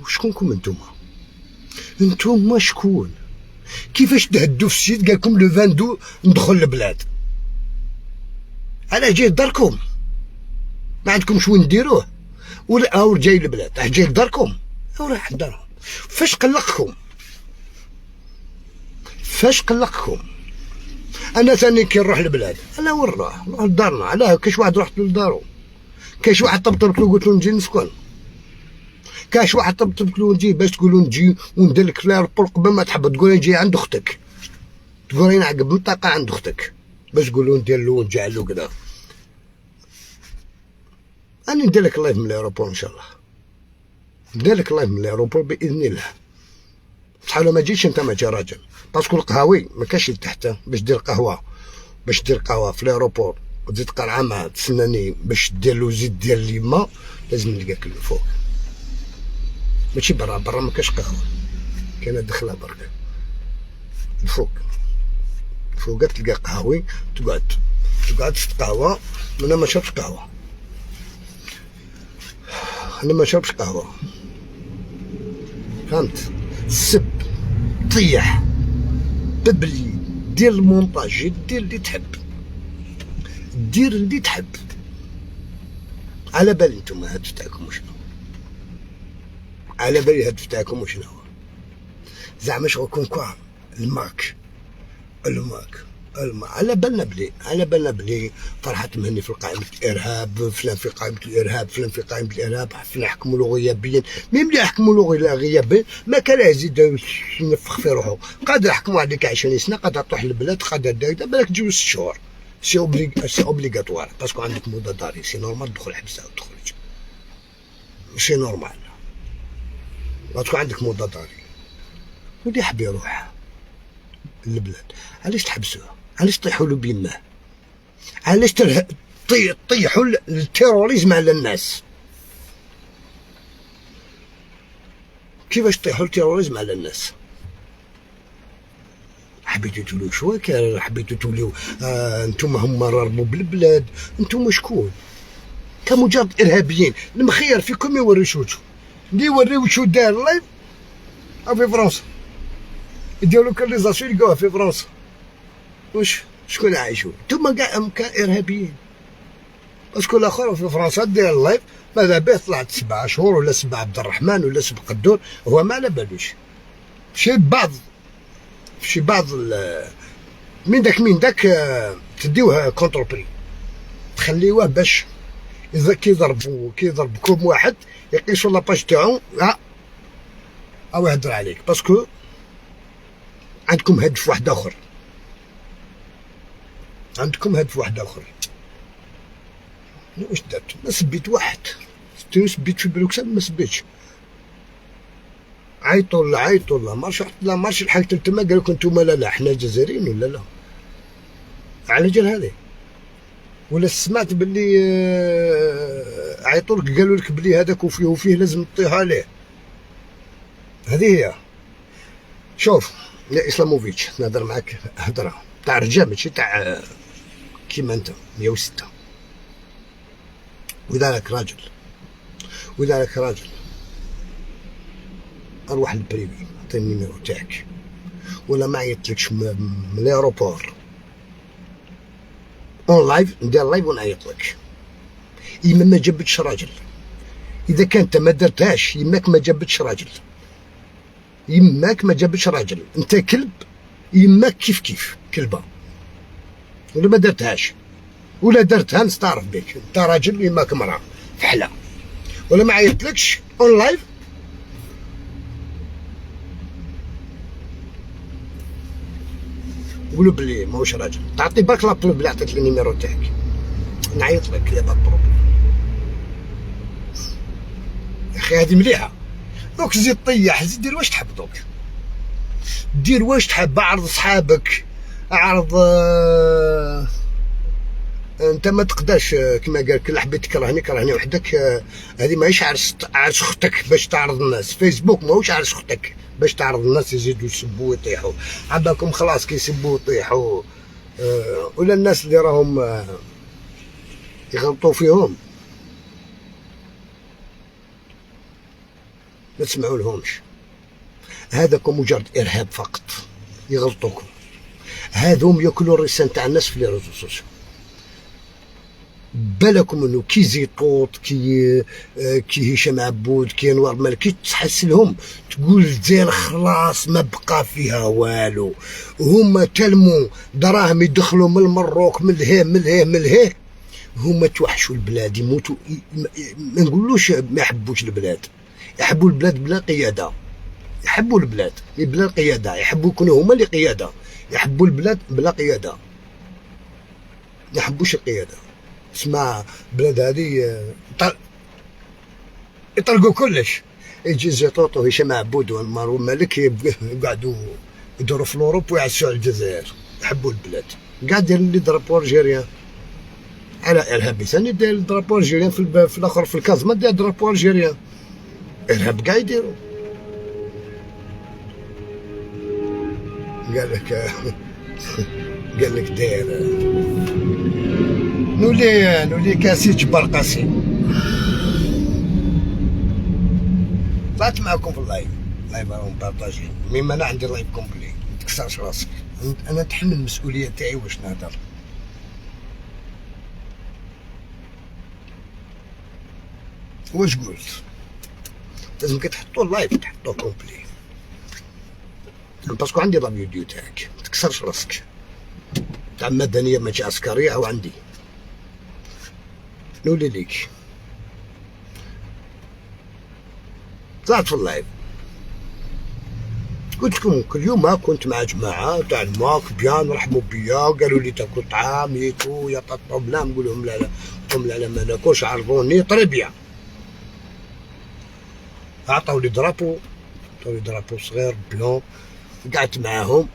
شكونكم انتوما؟ انتوما شكون؟ كيفاش تهدوا في السيد قال لكم le 22 ندخل البلاد؟ علاه جاي داركم؟ ما عندكمش وين ديروه؟ ولا هاو جاي البلاد، راه جاي لداركم، هاو راح لدارهم. فاش قلقكم؟ فاش قلقكم؟ انا ثاني كي نروح للبلاد، انا وين نروح؟ نروح لدارنا. علاه كاش واحد رحت لدارو؟ كاش واحد طبطبت له قلت له نجي نسكن؟ كاش واحد طبطبت له نجي باش تقولوا نجي وندير لك l'aéroport قبل ما تحب تقول نجي عند اختك، تقول نعقب منطقة عند اختك باش تقولوا ندير له ونجعل له كذا. انا ندير لك live من l'aéroport ان شاء الله، ندير لك live من l'aéroport باذن الله. بصح لو ما جيتش انت ما جا راجل، parce que القهاوي ما كاش تحت باش دير قهوة، باش دير قهوة في l'aéroport وتزيد قرعه ما تسناني باش دير له زيد دير لي ما لازم نلقاك الفوق، ماشي برا، برا ما كاش قهوة، كاينه دخله برك الفوق، الفوق تلقى قهوي تقعد في قهوة. انا ما شربتش قهوة، انا ما شربتش قهوة، فهمت؟ سب طيح ببلي، دير المونتاج، دير اللي تحب، دير اللي تحب. على بالي انتم الهدف تاعكم وشنو، على بالي الهدف تاعكم وشنو هو. زعما شغلكم quoi الماك الماك الماك. على بالنا بلي، على بالنا بلي فرحات مهني في قائمة الإرهاب، فلان في قائمة الإرهاب، فلان في قائمة الإرهاب، فلان حكموا له غيابيا. mais ملي حكموا له غيابيا ما كان يزيد ينفخ في روحه. قادر يحكموا عليك 20 سنة، قادر تروح للبلاد، قادر داير بالك تجوز 6 شهور. c'est obligatoire parce que عندك mandat d'arrêt، c'est normal تدخل الحبس وتخرج، c'est normal parce que عندك mandat d'arrêt. واللي يحب يروح للبلاد علاش تحبسوه؟ علاش طيحوا له بيماه؟ علاش طيحوا ال terrorisme على الناس؟ كيفاش طيحوا ال terrorisme على الناس؟ حبيتوا توليو شواكر، حبيتوا توليو انتم هم ربوا بالبلاد، انتم شكون؟ كمجرد ارهابيين. المخير فيكم يوري شوتو، اللي يوري وشو دار live في فرنسا، يديروا localisation يلقاوها في فرنسا. واش شكون عايشوا؟ انتم كاع كارهابيين. parce que الاخر في فرنسا داير live ماذا به طلعت 7 شهور ولا 7 عبد الرحمن ولا 7 قدور، هو ما على بالوش. شي بعض شي بعض من داك من داك تديوه contre-prix، تخليوه باش اذا كي يضربكم واحد يقيسوا la page تاعو او يهضر عليك، parce que عندكم هدف واحد اخر، عندكم هدف واحد اخر. واش درت؟ ما سبيت واحد، سبيت في بروكسل ما سبيتش. عيطوا عيطوا la marche، رحت la marche لحقت تما قالوا لكم انتم لا لا حنا جزائريين ولا لا، على جال هذه. ولا سمعت باللي عيطوا لك قالوا لك بلي هذاك وفيه وفيه لازم تطيح عليه. هذه هي. شوف يا اسلاموفيتش، نهضر معاك هضره تاع رجال ماشي تاع كيما انت 106. واذا راك راجل، واذا راك راجل اروح لل privé عطيني ال numéro تاعك، ولا ما عيطتلكش من l'aéroport en live ندير live ونعيط لك. يما ما جبتش راجل، اذا كان انت ما درتهاش يماك ما جابتش راجل، يماك ما جابتش راجل، انت كلب يماك كيف كيف كلبه. ولا ما درتهاش، ولا درتها نستعرف بك انت راجل يماك مراه فحله. ولا ما عيطتلكش en live قولوا بلي ماهوش راجل، تعطي برك la preuve بلي عطيت ال numéro تاعك نعيط لك y a pas problème. يا اخي هذه مليحه. دوك زيد طيح، زيد دير واش تحب، دوك دير واش تحب، اعرض صحابك، اعرض انت ما تقدرش كما قال كل حبيت تكرهني كرهني وحدك. هذه ماهيش عرس اختك باش تعرض الناس. فيسبوك ماهوش عرس اختك باش تعرض الناس يزيدوا يسبوا ويطيحوا. عباكم خلاص كيسبوا ويطيحوا ولا الناس اللي راهم يغلطوا فيهم ما تسمعوا لهمش. هذاكم مجرد ارهاب فقط، يغلطوكم. هذوم ياكلوا الرسان تاع الناس في les réseaux sociaux. بالكم انه كي زيطوط كي هشام عبود كي انوار مالك تحس لهم تقول الجزائر خلاص ما بقى فيها والو. هما تلموا دراهم يدخلوا من المروك من الهيه من الهيه من الهيه. هما توحشوا البلاد يموتوا. ما نقولوش ما يحبوش البلاد، يحبوا البلاد بلا قياده، يحبوا البلاد بلا قياده، يحبوا يكونوا هما اللي قياده، يحبوا البلاد بلا قياده، ما يحبوش القياده. اسمع بلاد هذه يطلقوا كلش. يجي زيطوط وهشام عبود والمارو مالك يقعدوا يدوروا في l'Europe ويعسوا على الجزائر. يحبوا البلاد كاع دايرين les drapeaux algériens على ارهابي ثاني داير drapeau algérien في الاخر في الكازما داير drapeau algérien. ارهاب كاع يديروا. قال لك قال لك داير نولي كاسي جبار قاسي. طلعت معكم في ال live، live راهم partagé، mais انا عندي live complet، ما تكسرش راسك، انا نتحمل المسؤوليه تاعي واش نهضر. واش قلت؟ لازم كي تحطو ال live تحطو complet، parce que عندي la vidéo تاعك، ما تكسرش راسك، تاع مدنية ماشي عسكرية. او عندي نولي ليك. طلعت في ال live قلت لكم كل يوم كنت مع جماعة تاع الماك bien رحموا بيا، قالوا لي تاكل طعام et tout y a pas problème. نقول لهم لا لا، قلت لهم لا لا ما ناكلش، عرضوني très bien. عطاو لي drapeau، عطاو لي drapeau صغير blanc، قعدت معاهم.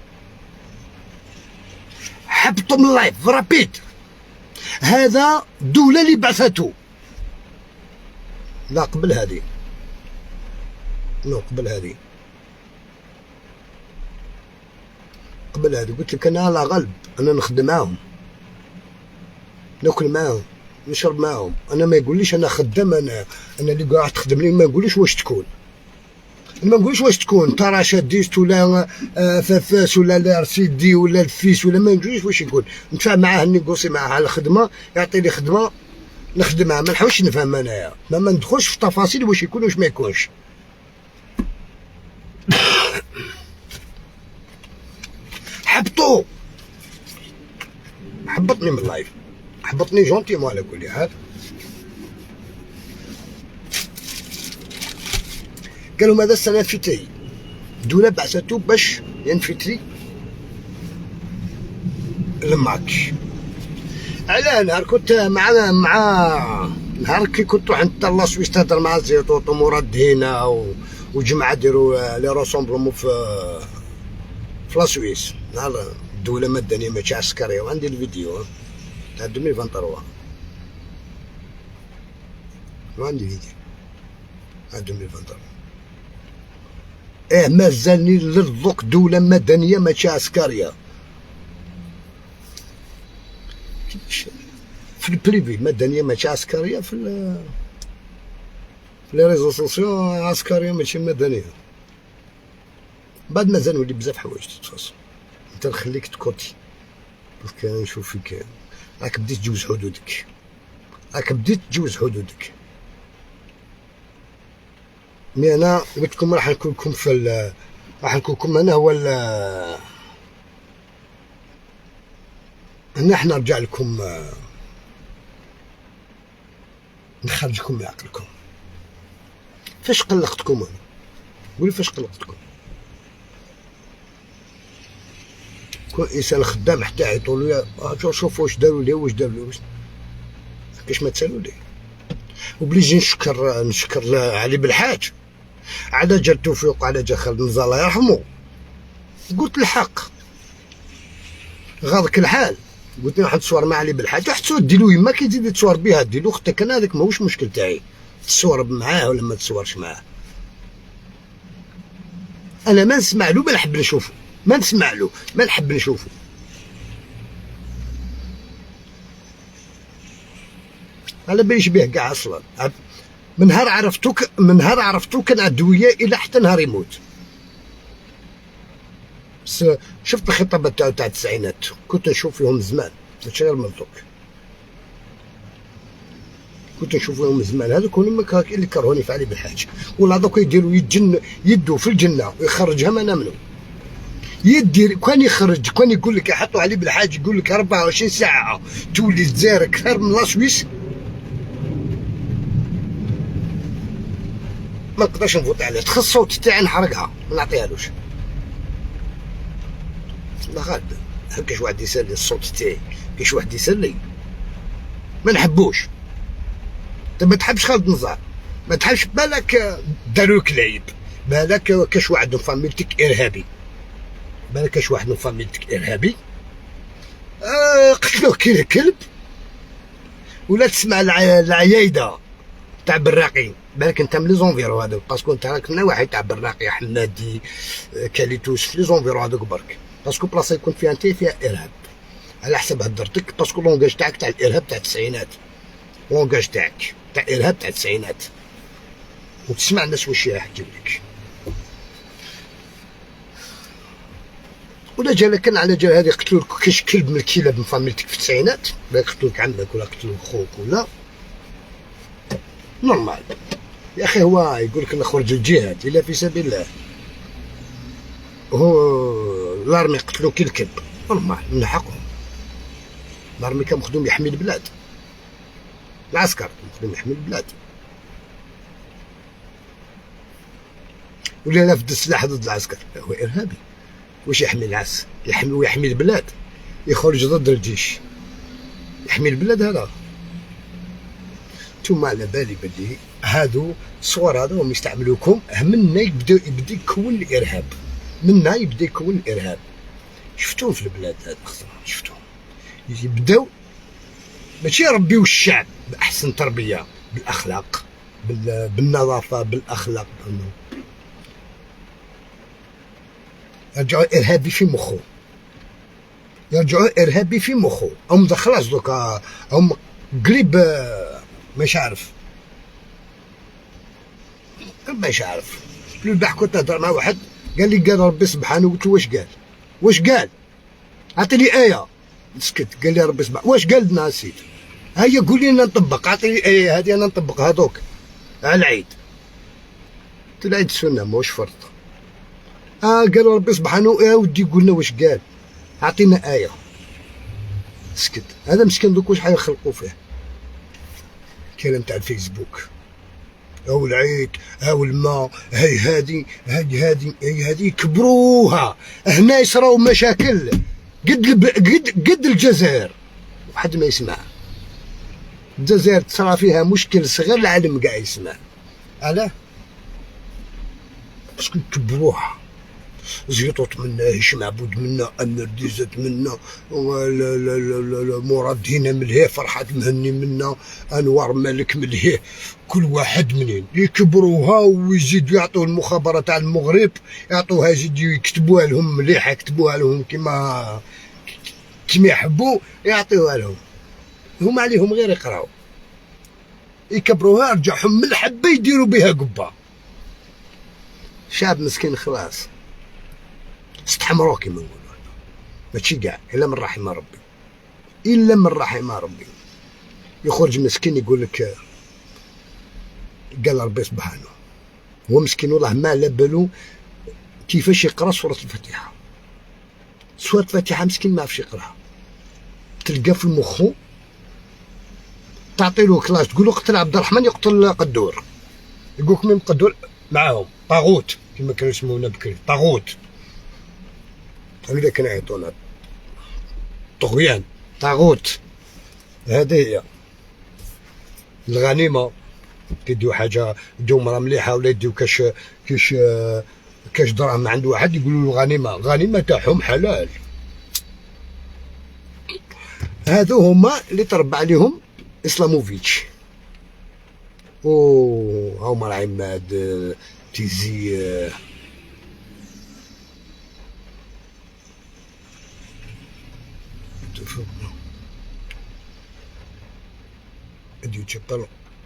حبطوا من ال live rapide. هذا الدولة اللي بعثته. لا قبل هذه، non قبل هذه، قبل هذه قلت لك انا لا غلب، انا نخدم معاهم، ناكل معاهم، نشرب معاهم. انا ما يقوليش انا خدام، انا اللي قاعد تخدم لي ما يقوليش واش تكون، ما نقولش واش تكون انت rachadiste ولا FFS ولا ال RCD ولا ال FIS ولا، ما نقولش واش يكون. نتفاهم معاه، négocier معاه على الخدمة، يعطي لي خدمة نخدمها، ما نحاولش نفهم انايا، ما ندخلش في تفاصيل واش يكون واش ما يكونش. حبطو، حبطني من ال live، حبطني gentiment على كل حال. قالوا ماذا c'est un infiltré، الدولة بعثته باش ي infiltrer الماك. علاه نهار كنت مع نهار كي كنت عند la Suisse تهضر مع زيطوط ومراد دهينة وجماعة ديروا les rassemblements في la Suisse، نهار الدولة مدنية ماشي عسكرية. وعندي الفيديو تاع 2023، وعندي فيديو تاع 2023. ايه مازالني للذوق دولة مدنية ماشي عسكرية. في ال privé مدنية ماشي عسكرية، في les réseaux sociaux عسكرية ماشي مدنية. بعد مازال نولي بزاف حوايج تتفاصل. انت نخليك تكوتي parce que انا نشوف فيك راك بديت تجوز حدودك، راك بديت تجوز حدودك. mais انا قلت لكم راح نكون لكم في راح نكون لكم انا هو هنا حنا نرجع لكم، نخرجكم من عقلكم. فاش قلقتكم انا؟ قولي فاش قلقتكم؟ كل انسان خدام حتى يعيطوا له شوفوا واش داروا لي واش داروا لي واش كاش ما تسالوا لي. وبليجي نشكر علي بالحاج على جال توفيق وعلى جال خالد نزار الله يرحمه. قلت الحق غاضك الحال، قلت لي تصور مع علي بالحاج، واحد تصور ديرو يما كي تزيد تصور بها ديرو اختك. انا هذاك ماهوش مشكل تاعي، تصور معاه ولا ما تصورش معاه. انا ما نسمع له ما نحب نشوفه، ما نسمع له ما نحب نشوفه. على باليش به كاع اصلا. من نهار عرفتك، من نهار عرفتو كان عدويا الى حتى نهار يموت. بس شفت الخطابات تاعو تاع التسعينات كنت نشوف فيهم زمان، ماشي غير من دوك، كنت نشوف فيهم زمان. هذوك هما اللي كرهوني في علي بالحاج، ولا دوك يديروا يدو في الجنة ويخرجها ما نامنو. يدير كان يخرج، كان يقول لك يحطوا علي بالحاج يقول لك 24 ساعة تولي الجزائر اكثر من la Suisse، ما نقدرش نفوت عليه. تخص الصوت تاعي نحرقها ما نعطيهالوش. الله غالب، كاش واحد يسالي الصوت تاعي، كاش واحد يسالي ما نحبوش. انت ما تحبش خالد نزار، ما تحبش، بالك داروا كلايب، بالك كاش واحد من فاميلتك ارهابي، بالك كاش واحد من فاميلتك ارهابي قتلوه كي الكلب، ولا تسمع العيايده تاع براقي، بالك انت من les environs هذوك، parce que انت راك من واحد تاع براقي حمادي كاليتوس في les environs هذوك برك، parce que بلاصة يكون فيها انت فيها ارهاب على حسب هدرتك، parce que langage تاعك تاع الارهاب تاع التسعينات، langage تاعك تاع الارهاب تاع التسعينات، وتسمع الناس واش يحكيو لك. ولا جا كان على جال هذه قتلوا لك كاش كلب من الكلاب من فاميلتك في التسعينات، بالك قتلوا لك عمك ولا قتلوا لك خوك ولا normal. يا اخي هو يقول لك نخرج الجهاد الا في سبيل الله، هو l'armée قتلو كي الكلب، normal من حقهم. l'armée كان مخدوم يحمي البلاد، العسكر مخدوم يحمي البلاد، ولا رافد السلاح ضد العسكر هو ارهابي. واش يحمي العس؟ يحمي ويحمي البلاد، يخرج ضد الجيش يحمي البلاد هذا. نتوما على بالي بلي هادو الصور هذو هم يستعملوكم، منا يبدا يكون الارهاب، منا يبدا يكون الارهاب. شفتوهم في البلاد هذا، شفتوهم يبداو ماشي يربيو الشعب باحسن تربيه، بالاخلاق، بالنظافة، بالاخلاق. يرجعوا ارهابي في مخو، يرجعوا ارهابي في مخو. هم خلاص دوكا هم قريب مش عارف، مش عارف. البارح كنت نهضر مع واحد قال لي قال ربي سبحانه، قلت له واش قال؟ واش قال؟ اعطيني آية. سكت. قال لي ربي سبحانه واش قال لنا السيد؟ هيا قول لي انا نطبق، اعطيني آية هذه انا نطبقها دوك على العيد. قلت له العيد سنة ماهوش فرض. قال ربي سبحانه يا ودي قلنا واش قال، اعطينا آية. سكت. هذا مسكين دوك واش حيخلقوا فيه؟ كلام تاع الفيسبوك، او العيد او الماء، هاي هادي هادي هادي هاي هادي، كبروها. هنا يصراو مشاكل قد قد قد الجزائر، وحد ما يسمع. الجزائر تصرا فيها مشكل صغير العالم كاع يسمع. علاه؟ parce que كبروها. زيطوط منا، هشام عبود منا، امير ديزات منا، مراد هنا ملهيه، فرحات مهني منا، انوار مالك ملهيه، كل واحد منين يكبروها ويزيدوا يعطوا المخابرات تاع المغرب، يعطوها يزيدوا يكتبوها لهم مليحة، يكتبوها لهم كيما يحبوا، يعطيوها لهم. هما عليهم غير يقراو، يكبروها، رجعهم من الحبة يديروا بها قبه. شعب مسكين خلاص استحمروه كيما نقولوا، ماشي كاع الا من رحم ربي، الا من رحم ربي. يخرج مسكين يقول لك قال ربي سبحانه، هو مسكين والله ما على بالو كيفاش يقرا سورة الفاتحة. سورة الفاتحة مسكين ما عرفش يقراها، تلقى في المخو تعطي له كلاش تقول له قتل عبد الرحمن يقتل قدور، يقول لك ميم قدور معاهم طاغوت كما كانوا يسمونا بكري، طاغوت هكذا كانوا يعيطونا، طغيان، طاغوت. هذه هي الغنيمة، كيديو حاجة، يديو مرا مليحة ولا يديو كاش كاش كاش دراهم عند واحد يقولوا له غنيمة، غنيمة تاعهم حلال. هذو هما اللي تربى عليهم اسلاموفيتش، و عمر عماد تيزي،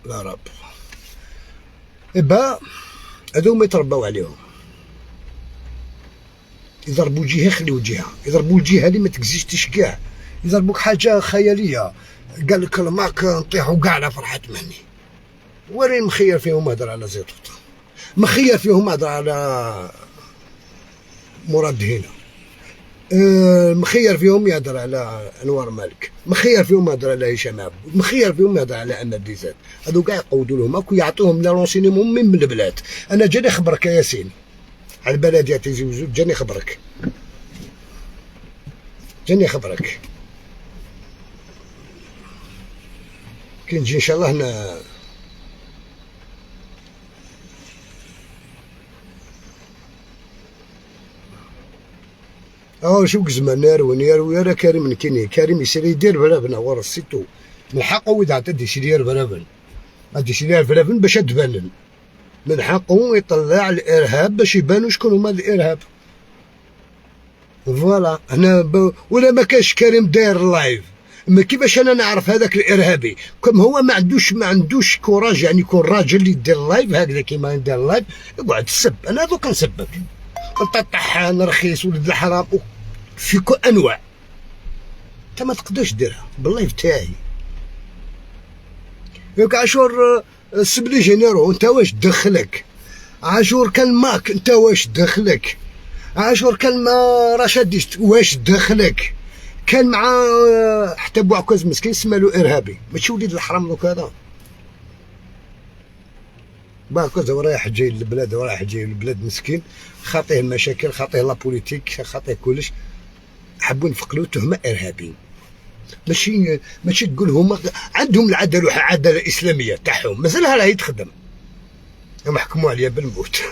العرب. إبا هذو ما يترباو عليهم، يضربوا جهة خليو جهة، يضربوا الجهة اللي ما تكزيستيش كاع، يضربوك حاجة خيالية. قال لك الماك نطيحوا كاع على فرحة مهني. ورين مخير فيهم هضر على زيطوط، مخير فيهم هضر على مراد هنا، مخير فيهم يهضر على انوار مالك، مخير فيهم يهضر على هشام عبود، مخير فيهم يهضر على امل ديزاد. هذو كاع يقودوا لهم هاك ويعطوهم les renseignements من البلاد. انا جاني خبرك يا ياسين على البلدية تيزي وزو، جاني خبرك، جاني خبرك. كي نجي ان شاء الله ن... شوف زمان نار ونير ويا كريم نكيني كريم يسير يدير برابنا ورا السيتو من حقه إذا عطى يسير برابن، غادي يسير برابن باش تبانن، من حقه يطلع الإرهاب باش يبانوا شكون هما الإرهاب. voilà هنا ولا ما كانش كريم داير live، ما كيفاش انا نعرف هذاك الارهابي؟ كم هو ما عندوش courage، يعني يكون راجل اللي يدير live هكذا كيما يدير live يقعد السب. انا دوك نسبك انت طحان رخيص ولد الحرام في كل انواع، انت ما تقدرش ديرها بال live تاعي. ياك عاشور سب les généraux، انت واش دخلك؟ عاشور كان ماك، انت واش دخلك؟ عاشور كان مع rachadiste، واش دخلك؟ كان مع حتى بوعكاز مسكين سمالو ارهابي، ماشي وليد الحرام دوك هذا. بوعكاز هو رايح جاي للبلاد، رايح جاي للبلاد مسكين، خاطيه المشاكل، خاطيه la politique، خاطيه كلش. حبوا نفقلوا تهمه ارهابيين. ماشي تقول هما عندهم العدالة، العدالة الاسلامية تاعهم مازالها راهي تخدم. هم حكموا عليا بالموت.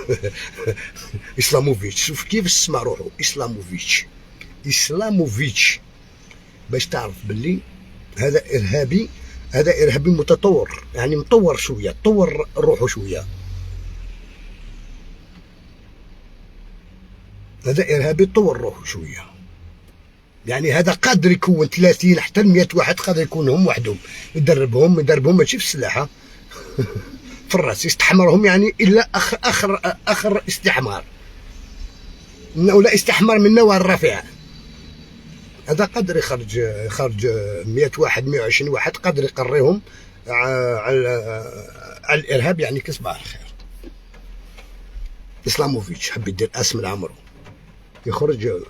اسلاموفيتش، شوف كيف سمع روحو اسلاموفيتش، اسلاموفيتش، باش تعرف باللي هذا ارهابي، هذا ارهابي متطور، يعني مطور شوية، طور روحه شوية. هذا ارهابي طور روحه شوية، يعني هذا قادر يكون 30 حتى 100 واحد، قادر يكونهم وحدهم، يدربهم ماشي في السلاحه في الراس، يستحمرهم يعني الا اخر استحمار، ولا استحمار من نوع الرفيع. هذا قادر يخرج 100 واحد، 120 واحد، قادر يقريهم على الارهاب، يعني كصباح الخير. اسلاموفيتش حب يدير اسم لعمرو، يخرج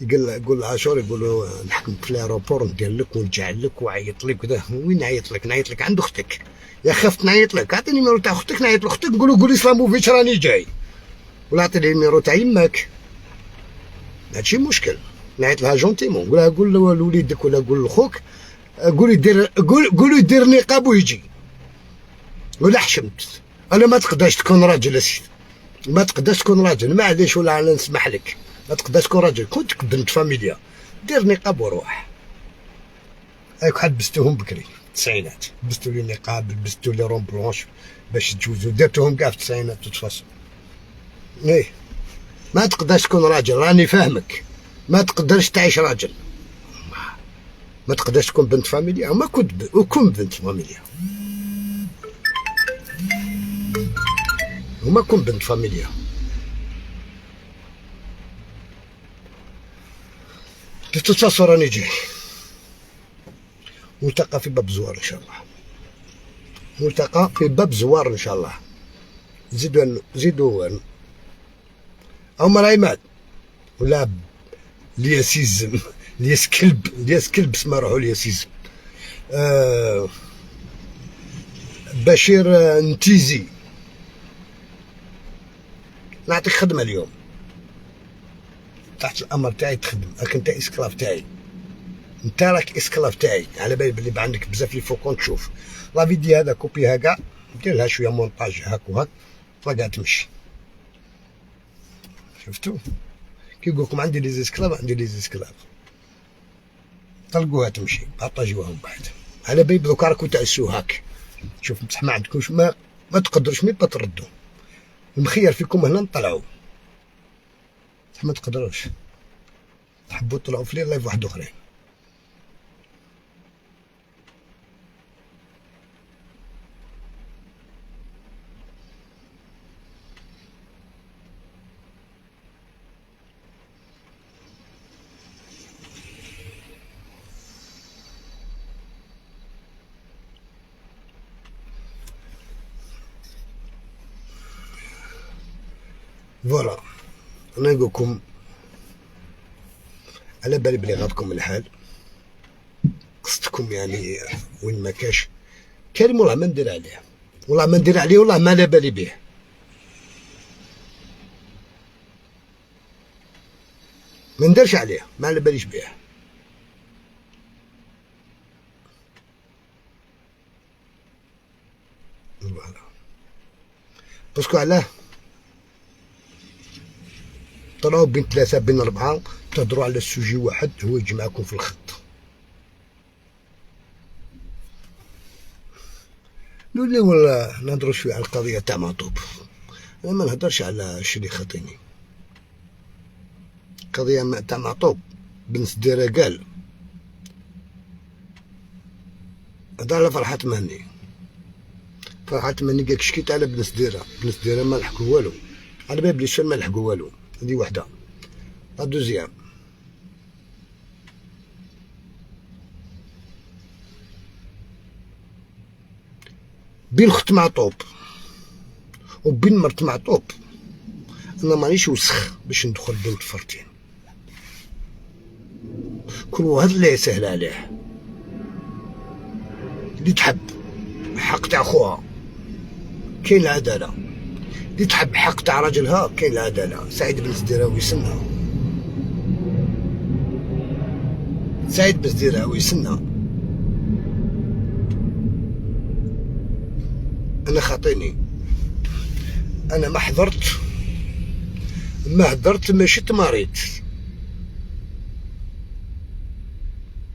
يقول عاشور، يقول له نحكم في l'aéroport، ندير لك ونجعل لك وعيط لك وكذا. وين نعيط لك؟ نعيط لك عند اختك. يا خفت نعيط لك، اعطيني numéro تاع اختك، نعيط لاختك نقول له قول اسلاموفيتش راني جاي، ولا اعطيني numéro تاع يماك. هادشي مشكل. نعيط لها gentiment، نقول لها قول لوليدك ولا قول لخوك، قول يدير، قول يدير نقاب ويجي. ولا حشمت انا، ما تقدرش تكون راجل اسيدي، ما تقدرش تكون راجل، معليش ولا انا نسمح لك، ما تقدرش تكون راجل، كنت بنت فاميليا دير نقاب وروح. هاك حد لبستوهم بكري التسعينات، لبستو les نقاب، لبستو les robes blanches باش تجوزو، درتوهم كاع في التسعينات تتفصل. ايه ما تقدرش تكون راجل، راني فاهمك، ما تقدرش تعيش راجل، ما تقدرش تكون بنت فاميليا، وما كنت وكون بنت فاميليا، وما كون بنت فاميليا. تتصل راني جاي. ملتقى في باب زوار ان شاء الله، ملتقى في باب زوار ان شاء الله. زيدوا عمر عماد ولا لياسيزم، لياس كلب، لياس كلب اسمه روحو لياسيزم. بشير نتيزي، نعطيك خدمة اليوم تحت الامر تاعي تخدم، راك انت esclave تاعي، انت راك esclave تاعي. على بالي بلي عندك بزاف les faux comptes. تشوف la vidéo هذا copier ها كاع، دير لها شوية مونتاج هاك وهاك، طلقها تمشي. شفتو كي يقول لكم عندي les esclaves، عندي les esclaves، طلقوها تمشي، بارطاجيوها من بعد. على بالي دوكا راكم تعسو هاك، شوف بصح ما عندكمش، ما تقدروش mais تردوا المخير فيكم هنا نطلعوا، بصح ما تقدروش، تحبوا تطلعوا في live واحد اخرين. voilà انا نقول لكم على بالي بلي غاضكم الحال، قصتكم يعني وين ما كاش كريم، والله ما ندير عليه، والله ما ندير عليه، والله ما على بالي به. ما نديرش عليه، ما على باليش به. voilà parce que علاه طلعوا بين 3 بين 4 تهضروا على ال sujet واحد هو يجمعكم في الخط. نولي ولا نهضروا شوية على القضية تاع معطوب. انا ما نهضرش على الشيء اللي خاطيني. القضية تاع معطوب بن سديره قال هضر على فرحات مهني، فرحات مهني قالك شكيت على بن سديره، بن سديره ما لحقوا والو، على بالي بلي ما لحقوا والو. هذه وحده. la deuxième بين خت معطوب وبين مرت معطوب، انا مانيش وسخ باش ندخل بين طفرتين. كل واحد اللي يسهل عليه، اللي تحب حق تاع خوها كاين العدالة، اللي تحب حق تاع راجلها كاين العدالة. سعيد بن سديراوي يسنى، سعيد بن سديراوي يسنى. انا خاطيني، انا ما حضرت، ما هدرت، ماشي تماريت.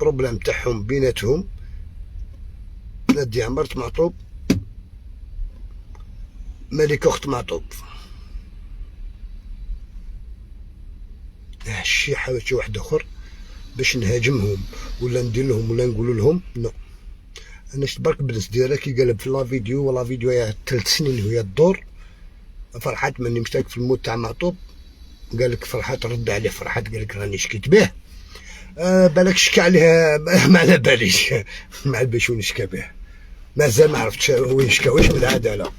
problème تاعهم بيناتهم. نادي عمرت معطوب، ملك اخت معطوب، شي حاجة واحد اخر باش نهاجمهم ولا ندير لهم ولا نقول لهم non. انا شفت برك بن سديره كي قالب في la vidéo، ولا فيديو يا 3 سنين وهي تدور. فرحات ماني مشتاق في الموت تاع معطوب، قال لك فرحات رد عليه، فرحات قال لك راني شكيت به. بالك شكى عليه ما على باليش، ما على باليش وين شكى به، مازال ما عرفتش وين شكى، واش من العدالة،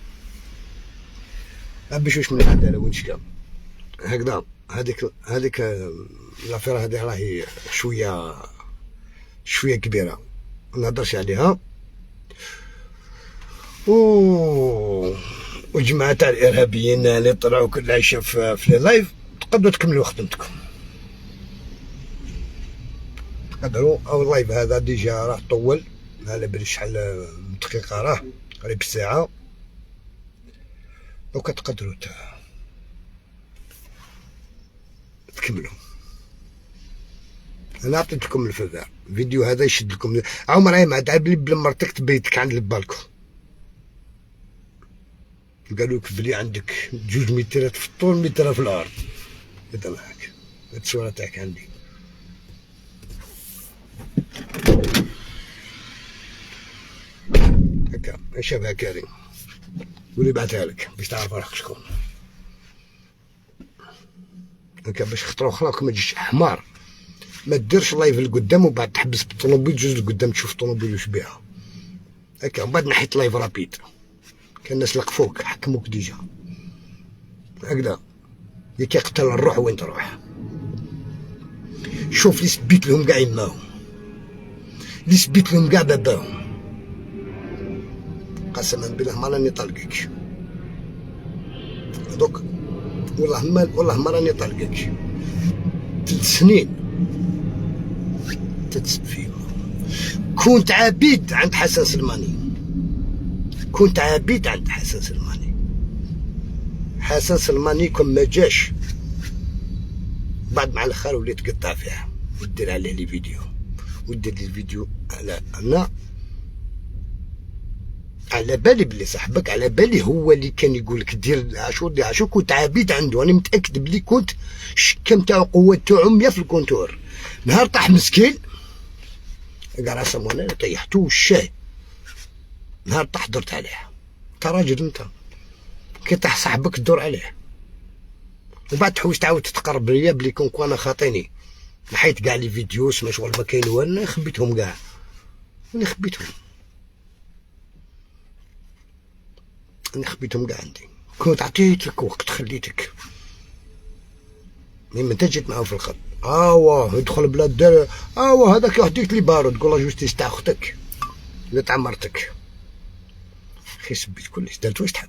ما باش واش من العدالة وين شكى هكذا. هذيك l'affaire هذه راهي شوية شوية كبيرة، ما نهضرش عليها. وجماعه تاع الارهابيين اللي طلعوا كل عيشه في les lives، تقدروا تكملوا خدمتكم، تقدروا. او ال live هذا déjà راه طول، ما على باليش شحال من دقيقة، راه قريب الساعة. دوكا تقدروا تكملوا. انا عطيت لكم ال feu vert، الفيديو هذا يشد لكم. عمر ما تعب لي بلا مرتك تبيتك عند البالكو، قالوا لك بلي عندك 2 مترات في الطول متر في الارض. هذا معاك التصويره تاعك عندي. هكا شابه كريم، قولي بعثها لك باش تعرف روحك شكون. هكا باش خطرو اخرى ما تجيش حمار، ما ديرش live لقدام وبعد تحبس بالطوموبيل تجوز لقدام تشوف الطوموبيل واش بيها هكا، ومن بعد نحيت live rapide. كان الناس لقفوك حكموك déjà هكذا. اللي كيقتل الروح وين تروح. شوف اللي سبيت لهم كاع يماهم، اللي سبيت لهم كاع باباهم، قسما بالله ما راني طالقك دوك، والله ما راني طالقك. 3 سنين تتسب فيهم. كنت عبيد عند حسن سلماني، كنت عبيد عند حسن سلماني. حسن سلماني كون ما جاش بعد مع الاخر وليت تقطع فيها ودير عليه les vidéos، ودير les vidéos على انا على بالي بلي صاحبك، على بالي هو اللي كان يقول لك دير عاشور دير عاشور. كنت عبيد عنده، انا متاكد بلي كنت شكم تاع قوة تاعو 100 في ال compteur. نهار طاح مسكين قال راسه انا طيحتو الشاي، نهار طاح درت عليه. انت راجل انت، كي طاح صاحبك دور عليه وبعد تحوس تعاود تتقرب ليا بلي كون انا خاطيني. نحيت كاع les vidéos ما شغل ما كاين والو، خبيتهم كاع، انا خبيتهم، انا خبيتهم كاع عندي. كنت عطيتك وقت خليتك، mais انت جيت معاهم في الخط. اوا يدخل بلاد دار، اوا هذاك يهديك les barreaux تقول la justice تاع اختك ولا تاع مرتك. اخي سبيت كلش، درت واش تحب،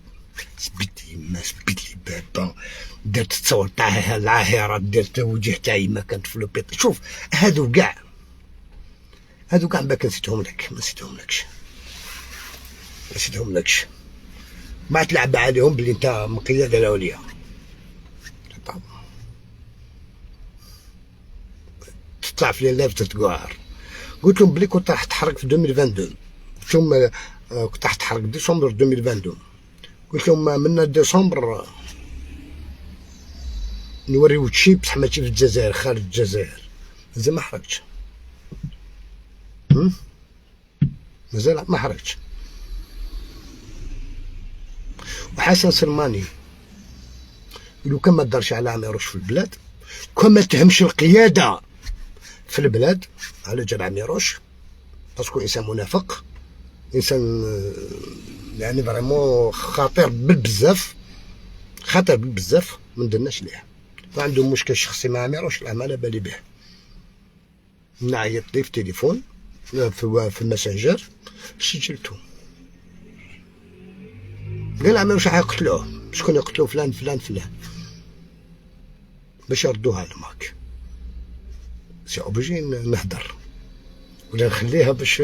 سبيت يما، سبيت لي بابا، درت التصور تاع العاهره، درت وجه تاع يما كانت في l'hôpital. شوف هادو كاع، هادو كاع ما كنسيتهم لك، ما نسيتهم لكش، ما نسيتهم لكش. ما تلعب عليهم بلي انت من قيادة العليا. تطلع في les lives تتقعر. قلت لهم بلي كنت راح تحرق في 2022، قلت لهم كنت راح تحرق ديسمبر 2022. قلت لهم من ديسمبر نوريو شي بصح ماشي في الجزائر، خارج الجزائر. مازال ما حرقتش، مازال ما حرقتش. وحسن سلماني لو كان ما دارش على عميروش في البلاد، كون ما تهمش القيادة في البلاد على جال عميروش، parce que انسان منافق، انسان يعني vraiment خطير بالبزاف، خطير بالبزاف، ما ندرناش ليه. عنده مشكل شخصي مع عميروش، لا ما على بالي به. نعيط لي في التليفون في الماسنجر، سجلته. قال عميروش راح يقتلوه، شكون يقتلوه؟ فلان فلان فلان، باش يردوها لماك. c'est obligé نهدر ولا نخليها باش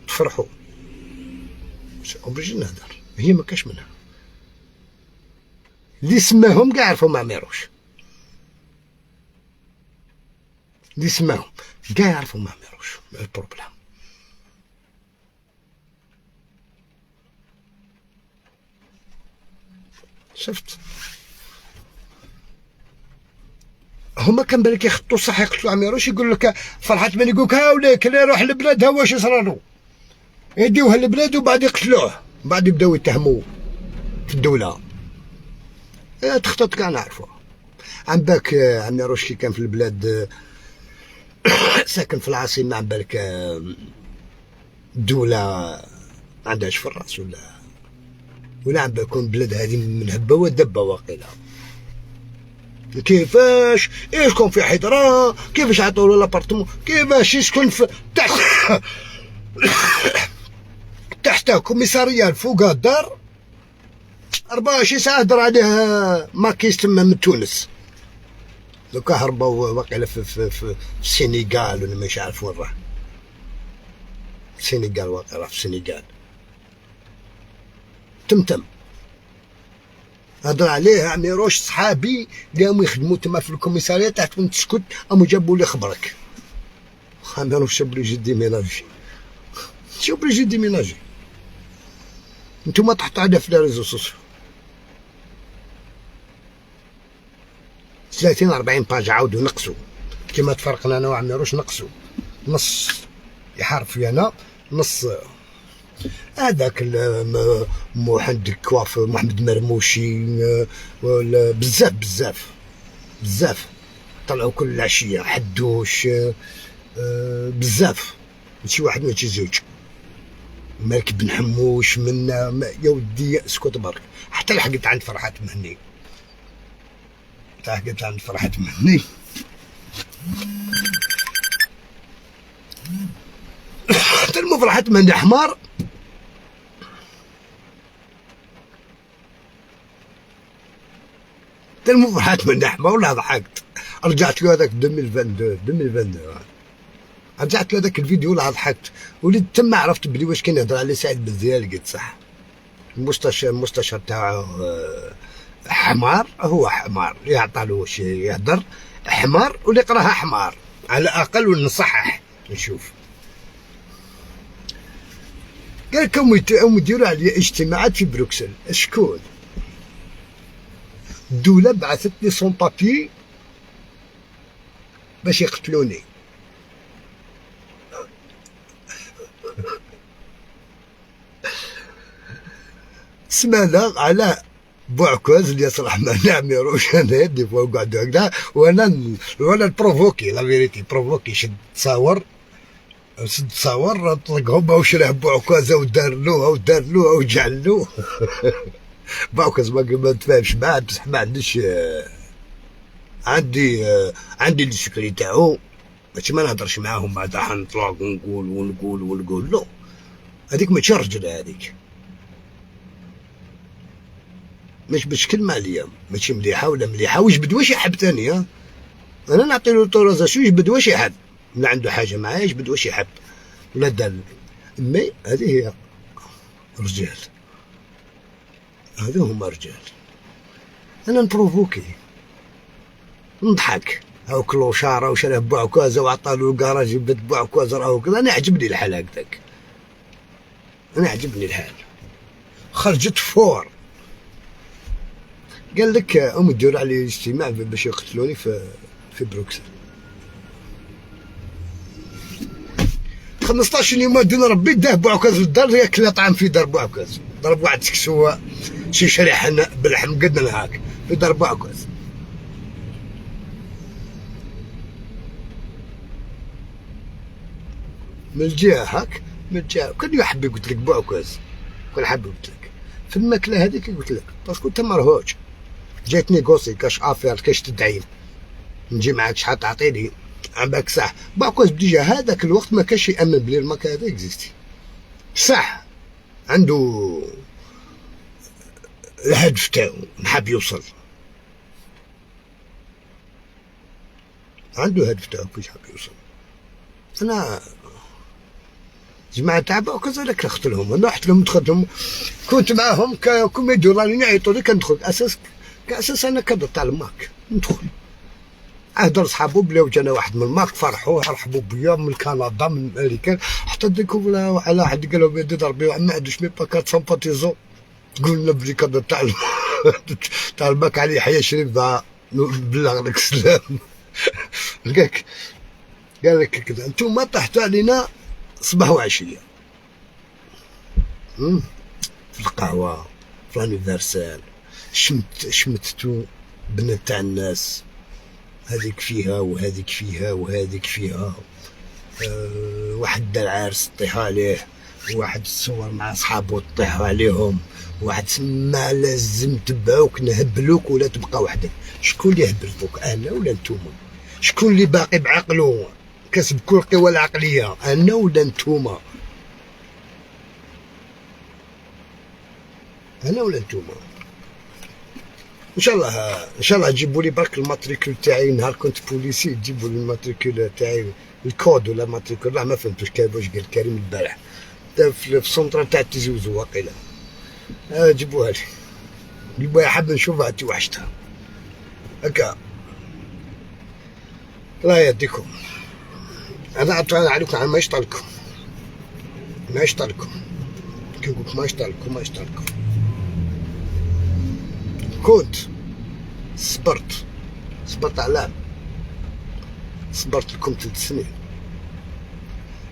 تفرحوا، c'est obligé نهدر. هي ما كاش منها، اللي سماهم كاع عرفوا مع عميروش، اللي سماهم كاع يعرفوا مع عميروش ال problème. شفت هما كان بالك يخطوا صح يقتلوا عميروش، يقول لك فرحات من يقول لك هاوليك اللي يروح للبلاد ها واش يصرالو، يديوه للبلاد وبعد يقتلوه، بعد يبداو يتهموا في الدولة. تخطط كاع نعرفوها. عن بالك عميروش كي كان في البلاد ساكن في العاصمة، عن بالك الدولة ما عندهاش في الراس ولا عم بالكم البلاد هذه من هبة ودبة واقيلا. كيفاش يسكن في حيدرة، كيفاش عطوا له l'appartement، كيفاش يسكن في تحت تحت commissariat فوق الدار 24 ساعة هضر عليه maquis تما من تونس. دوكا هربوا واقيلا في, في, في, في السنغال ولا مش عارف وين راه. السنغال واقيلا في السنغال. تمتم هضر عليه عميروش صحابي اللي هم يخدموا تما في ال commissariat تحت وين تسكت، هم جابوا لي خبرك. عميروش obligé déménager، obligé déménager. نتوما تحطوا عليه في les réseaux sociaux 30 40 pages عاودوا نقصوا كيما تفرقنا انا وعميروش، نقصوا نص يحارب في انا نص هذاك محمد كواف محمد مرموشي بزاف بزاف بزاف طلعوا كل العشية حدوش بزاف، ماشي واحد ماشي زوج. مالك بن حموش من يا ودي اسكت برك. حتى لحقت عند فرحات مهني، لحقت عند فرحات مهني. حتى فرحات مهني حمار. حتى فرحات مهني حمار ولا ضحكت. رجعت له هذاك 2022 رجعت له هذاك الفيديو ولا ضحكت. وليت تما عرفت بلي واش كان يهضر على سعيد بن زياد، لقيت صح المستشار تاعو حمار، هو حمار يعطى له واش يهضر حمار، واللي قراها حمار على الاقل ونصحح نشوف. قال لكم يديروا عليا اجتماعات في بروكسل. شكون؟ الدولة بعثت لي sans-papiers باش يقتلوني. سمعنا على بوعكاز اللي يصلح مع عميروش انا des fois قعدوا هكذا، وانا ن provoquer la vérité، provoquer شد تصاور شد تصاور طلقهم وشراه بوعكاز ودار له ودار له وجعل له. بوعكاز ما نتفاهمش معاه، بصح ما عنديش عندي les secrets تاعو، ماشي ما نهضرش معاهم بعد حنطلق ونقول ونقول ونقول له. هذيك ماشي رجل، هذيك مش باش كلمة عليا ماشي مليحة ولا مليحة، ويجبد واش يحب ثاني. انا نعطي له l'autorisation يجبد واش يحب، ولا عنده حاجة معايا يجبد واش يحب ولا دار. mais هذه هي رجال، هذو هما رجال. انا ن provoquer نضحك، هاو clochard وشراه بوعكاز وعطالو الكراج يبد بوعكاز راهو كذا. انا عجبني الحال هكذاك، انا عجبني الحال. خرجت fort. قال لك هم يديروا علي اجتماع باش يقتلوني في بروكسل. 15 يوم دون ربي داه بوعكاز في الدار، ياكل طعام في دار بوعكاز، ضرب واحد سكسوه شي شريحة باللحم قد هاك في دار بوعكاز. من الجهة هاك من الجهة كان يحب، قلت لك بوعكاز كون حاب قلت لك في الماكلة هذيك، قلت لك parce que انت مرهوج جاي ت négocier كاش affaire، كاش تدعيم، نجي معاك شحال تعطيني؟ عباك صح parce que déjà هذاك الوقت ما كاش يامن بلي الماك هذا existe. صح عنده الهدف تاعو، نحب يوصل، عنده هدف تاعو كيفاش حاب يوصل. انا جماعة تاع وكذلك رحت لهم، انا رحت لهم، دخلت لهم، كنت معاهم كومي دولار يعيطوا لي كندخل اساس كاساس انا كادر تاع الماك ندخل. هدر صحابو بلا وجانا واحد من الماك، فرحوا رحبوا بيا من كندا من امريكان، حتى ديكو على واحد قالوا بيدي ضربي ما عندوش même pas 4 sympathisants. قلنا بلي كادر تاع الماك علي يحيى شريف بلغ لك السلام. لقاك قال لك كذا انتم طحتوا علينا صباح وعشية في القهوة في l'anniversaire، شمتتو بنات تاع الناس، هذيك فيها وهذيك فيها وهذيك فيها. واحد دار عرس طيحوا عليه، واحد تصور مع صحابو طيحوا عليهم، واحد ما لازم تبعوك نهبلوك ولا تبقى وحدك. شكون اللي هبلتوك، انا ولا نتوما؟ شكون اللي باقي بعقلو كسب كل القوى العقلية، انا ولا نتوما؟ انا ولا نتوما؟ ان شاء الله ان شاء الله تجيبوا لي برك ال matricule تاعي نهار كنت policier، تجيبوا لي ال matricule تاعي، الكود ولا matricule، لا ما فهمتوش واش قال كريم البارح في السونترال تاع تيزي وزو واقيلا. جيبوها لي، جيبوها، حاب نشوفها توحشتها هكا. الله يهديكم. انا عطينا عليكم على ما يشطلكم، ما يشطلكم، كي نقولك ما يشطلكم ما يشطلكم. كنت صبرت، صبرت على صبرت لكم 3 سنين،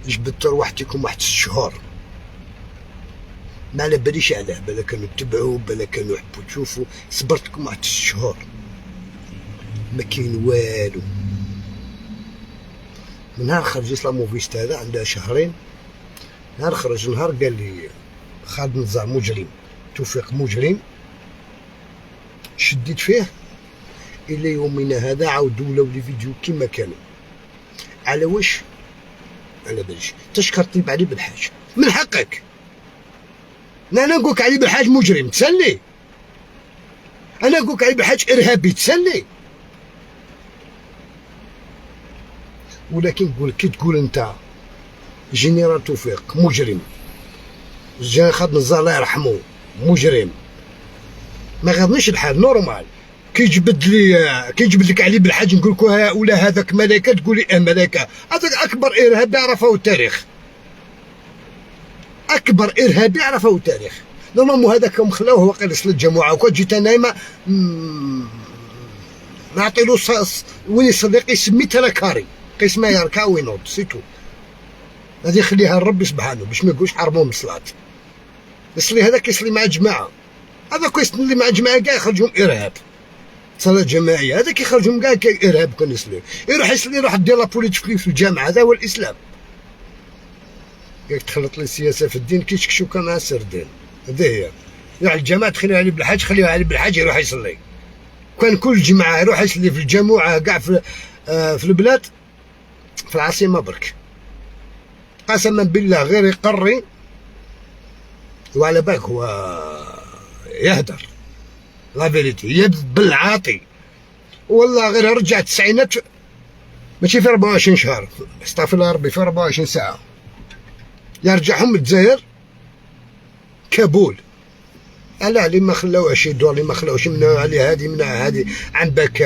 جبدت روحتكم واحد 6 شهور، ما على باليش علاه، بلا كانوا تبعوا بلا كانوا يحبوا تشوفوا، صبرت لكم واحد 6 شهور ما كاين والو. من نهار خرج اسلاموفيست هذا عندها شهرين، نهار خرج نهار قال لي خالد نزار مجرم، توفيق مجرم، شديت فيه الى يومنا هذا. عاودوا ولاو les vidéos كيما كانوا. على واش؟ على باليش. تشكر طيب علي بالحاج، من حقك. انا نقولك علي بالحاج مجرم تسلي، انا نقولك علي بالحاج ارهابي تسلي، ولكن نقول كي تقول انت général توفيق مجرم، جنرال خالد نزار الله يرحمه مجرم، ما غاضنيش الحال normal. كي جبد لي، كي جبد لك علي بالحاج نقول لك ولا هذاك ملائكة، تقول لي اه ملائكة. هذاك اكبر ارهابي عرفه التاريخ، اكبر ارهابي عرفه التاريخ. normalement هذاك هم خلاوه وقيل يصلي الجمعة، وكان جيت نايمة نعطيلو وين يصلي قيس mètre carré، قيس ما يركع وينوض c'est tout. هذه خليها لربي سبحانه باش ما يقولش حرموه من الصلاة. يصلي هذاك يصلي مع جماعة، هذاك يصلي مع جماعة كاع يخرجهم ارهاب، صلاة جماعية، هذاك يخرجهم كاع ارهاب. كان يصلي يروح يصلي يروح دير la politique في الجامعة، هذا هو الاسلام. ياك تخلط لي السياسة في الدين كي شكشوكه مع السردين، هذه هي. يروح الجماعة تخليها علي بالحاج، خليها علي بالحاج يروح يصلي. كان كل جمعه يروح يصلي في الجمعة كاع في البلاد، في العاصمة برك. قسما بالله غير يقري وعلى بالك هو يهدر la vérité، يد بالعاطي والله غير رجع التسعينات، ماشي في 24 شهر، استغفر الله ربي، في 24 ساعة يرجعهم الجزائر كابول. علاه اللي ما خلاوهش يدور، اللي ما خلاوهش يمنعوا عليه هذه، منع هذه عن بالك.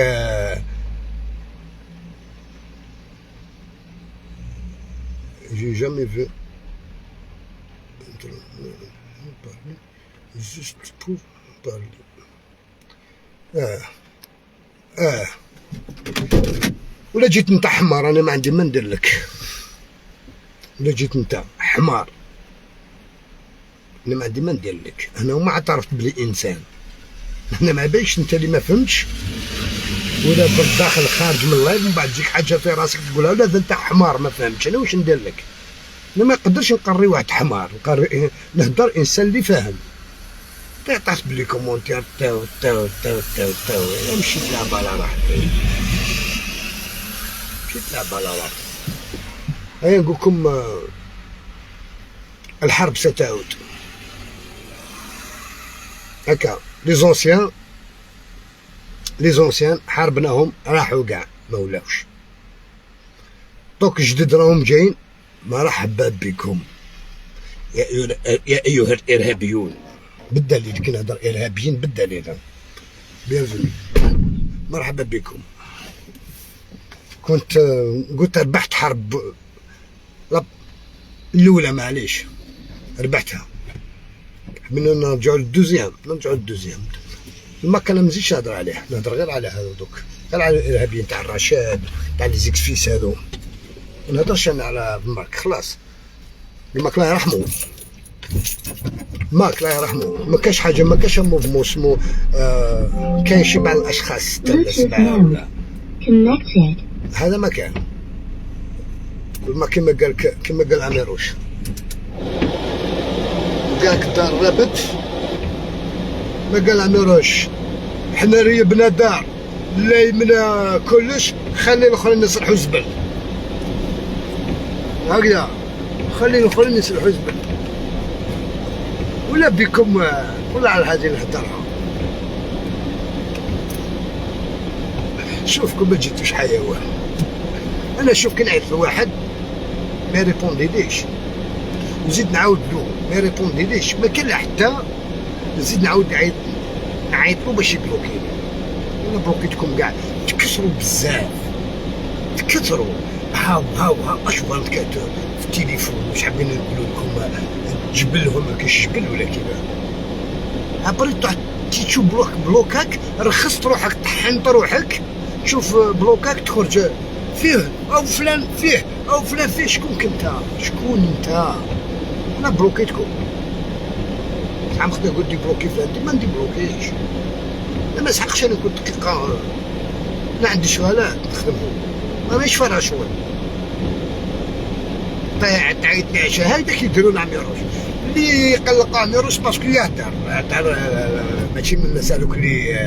J'ai jamais vu juste pour parler. ولا جيت انت حمار انا ما عندي ما ندير لك. ولا جيت انت حمار انا ما عندي ما ندير لك. انا وما اعترفت بلي انسان، انا ما باليش انت اللي ما فهمتش ولا كنت داخل خارج من ال live ومن بعد تجيك حاجة في راسك تقولها ولا انت حمار ما فهمتش انا واش ندير لك. انا ما نقدرش نقري واحد حمار، نقري نهضر انسان اللي فاهم. طيح ب les commentaires تاو تاو تاو تاو تاو. مشيت لعب على راحتي، مشيت لعب على راحتي. هيا نقول لكم الحرب ستعود. هكا les anciens، les anciens حاربناهم راحوا كاع ما ولاوش. دوك جدد راهم جايين، مرحبا بكم يا ايها الارهابيون. بالدليل كي نهضر ارهابيين بالدليل، bienvenue، مرحبا بكم. كنت قلت ربحت حرب الاولى، معليش ربحتها، من نرجعو لل deuxième، نرجعو لل deuxième. الماك انا مزيدش نهضر عليه، نهضر غير على هذا دوك، غير على الارهابيين تاع الرشاد تاع les ex-FIS هذو. ما نهضرش انا على الماك، خلاص الماك الله يرحمو، ماك الله يرحمو. ما كاش حاجه، ما كاش mouvement سمو كاين شي بعض الاشخاص 6 ولا 7 ولا هذا ما كان. ما كما قال عميروش، قالك دار رابط، ما قال عميروش حنا ريبنا دار لا يمنا كلش، خلي الاخرين يصلحوا زبل هكذا، خلي الاخرين يصلحوا زبل ولا بكم ولا على هذه الهدرة. شوفكم ما جيتوش حيوان. انا شوف كي نعيط لواحد ما ريبونديليش، نزيد نعاود له ما ريبونديليش، ما كان حتى نزيد نعاود نعيط له باش يبلوكيني. انا بلوكيتكم كاع، تكسروا بزاف، تكسروا هاو هاو هاو اش في التليفون. واش حابين نقول لكم؟ جبل لهم ما كاينش جبل ولا كيفاه؟ après تروح تشوف بلوكاك، رخصت روحك، طحنت روحك، تشوف بلوكاك تخرج فيه او فلان فيه او فلان فيه. شكون كنت؟ شكون انت؟ انا بلوكيتكم. عام خدا قلت débloquer فلان، ما نديبلوكيش، ما نسحقش. انا كنت دقيقة، انا عندي شغالات نخدمهم، مانيش فارغ شغل. تعيط لي عشاء هكذا كيديروا عميروش. اللي يقلق عميروش parce que يهدر، ماشي من الناس هذوك اللي،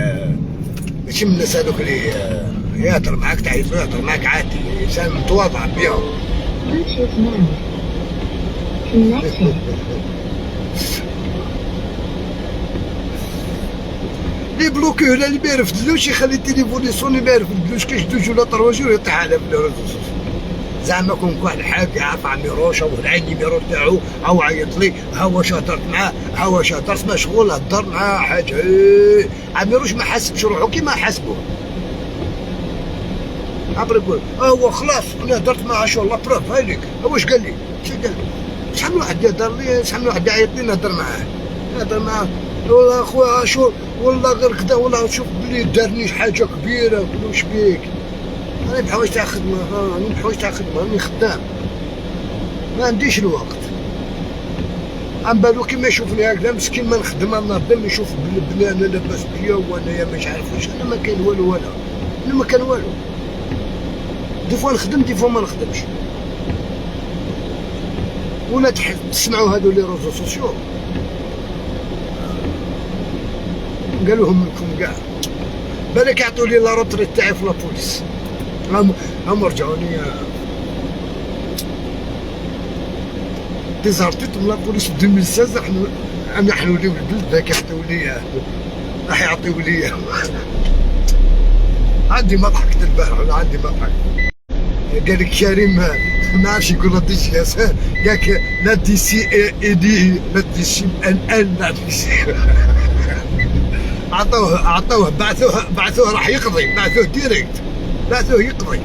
ماشي من الناس هذوك اللي يهدر معاك، تعيط له يهدر معاك عادي، انسان متواضع bien. لي بلوكي هنا اللي ما يرفدلوش يخلي التليفون يصوني، ما يرفدلوش كاش deux jours ولا trois jours يطيح على في les. زعما كون واحد الحاج يعرف عميروش او العين numéro تاعو، او عيط لي ها واش هضرت معاه، ها واش هضرت مشغول هضر معاه حاجة. عميروش ما حاسبش روحو كيما حاسبوه. après يقول هو خلاص انا هضرت معاه شو la preuve هاي ليك، واش قال لي؟ اش قال لي؟ شحال من واحد يهضر لي، شحال من واحد يعيط لي نهضر معاه، نهضر معاه والله اخويا شو والله غير كذا، والله شوف بلي دارني حاجة كبيرة. واش بيك؟ انا بحوايج تاع خدمة، راني بحوايج تاع خدمة، راني خدام، ما عنديش الوقت. عم بالو كيما يشوفني هكذا مسكين ما نخدم انا نخدم، يشوف بلي انا لاباس بيا وانايا مش عارف واش. انا ما كاين والو، انا ما كان والو. des fois نخدم des fois ما نخدمش. ولا تسمعوا هادو les réseaux sociaux قالوهم لكم كاع، بالك يعطوا لي la retraite تاعي في la police. هم رجعوني ديزارتيت من la police في 2016. نحن نوليو البلد باك يعطيو لي، راح يعطيو لي. عندي ما ضحكت البارح ولا عندي ما ضحكت. قال لك كريم ما عرفش يقول لا DGS، قال لك لا دي سي اي دي، لا دي سي ان ان، لا دي سي. عطوه، عطوه، بعثوه، بعثوه راح يقضي، بعثوه direct، بعثوه يقضي.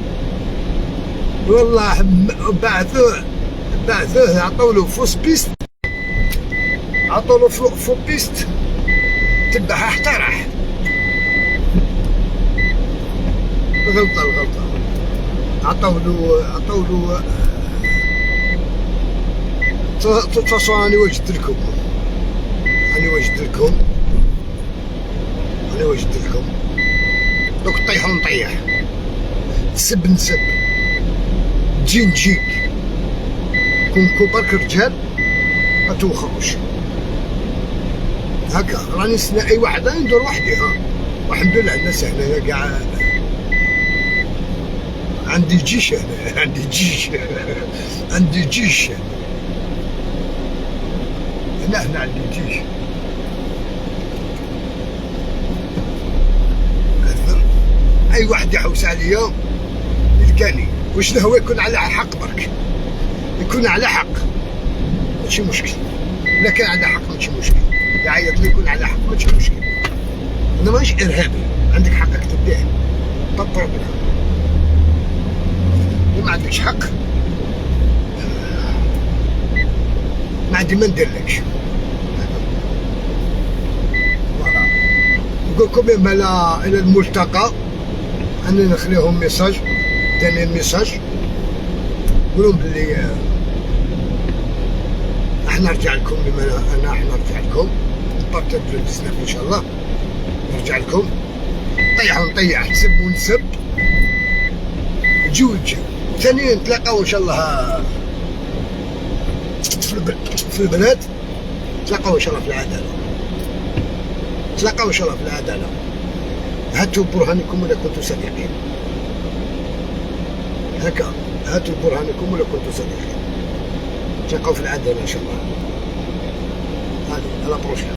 والله بعثوه، بعثوه، عطوا له fausse piste، عطوا له fausse piste، تبعها حتى راح. غلطة الغلطة. عطوا له، عطوا له. تصور راني وجدت لكم، راني وجدت لكم، راني وجدت لكم. دوك طيحوا نطيح، تسب نسب، تجي نجيك. كون برك رجال ما توخروش هكا. راني نستنى اي واحد، راني ندور وحدي ها، والحمد لله الناس هنايا كاع. عندي جيش هنا، عندي جيش، عندي جيش هنا، هنا عندي جيش. اي واحد يحوس عليا يلقاني. واش هو يكون على حق برك، يكون على حق ماشي مشكل. الا كان على حق ماشي مشكل، يعيط لي يكون على حق ماشي مشكل. انا مانيش ارهابي، عندك حقك تديه، pas problème. ما عندكش حق ما عندي ما ندير لك. voilà نقول لكم الى الملتقى. انا نخليهم message، dernier message، قولهم بلي راح نرجع لكم. بما انا راح نرجع لكم à partir de 19 ان شاء الله نرجع لكم. طيح ونطيح، نسب ونسب، تجيو تجيو. ثانيا نتلاقاو ان شاء الله في البلاد، نتلاقاو ان شاء الله في العداله، نتلاقاو ان شاء الله في العداله. هاتوا برهانكم ولا كنتوا صادقين. هكا هاتوا برهانكم ولا كنتوا صادقين. نتلاقاو في العداله ان شاء الله. هذه à la prochaine.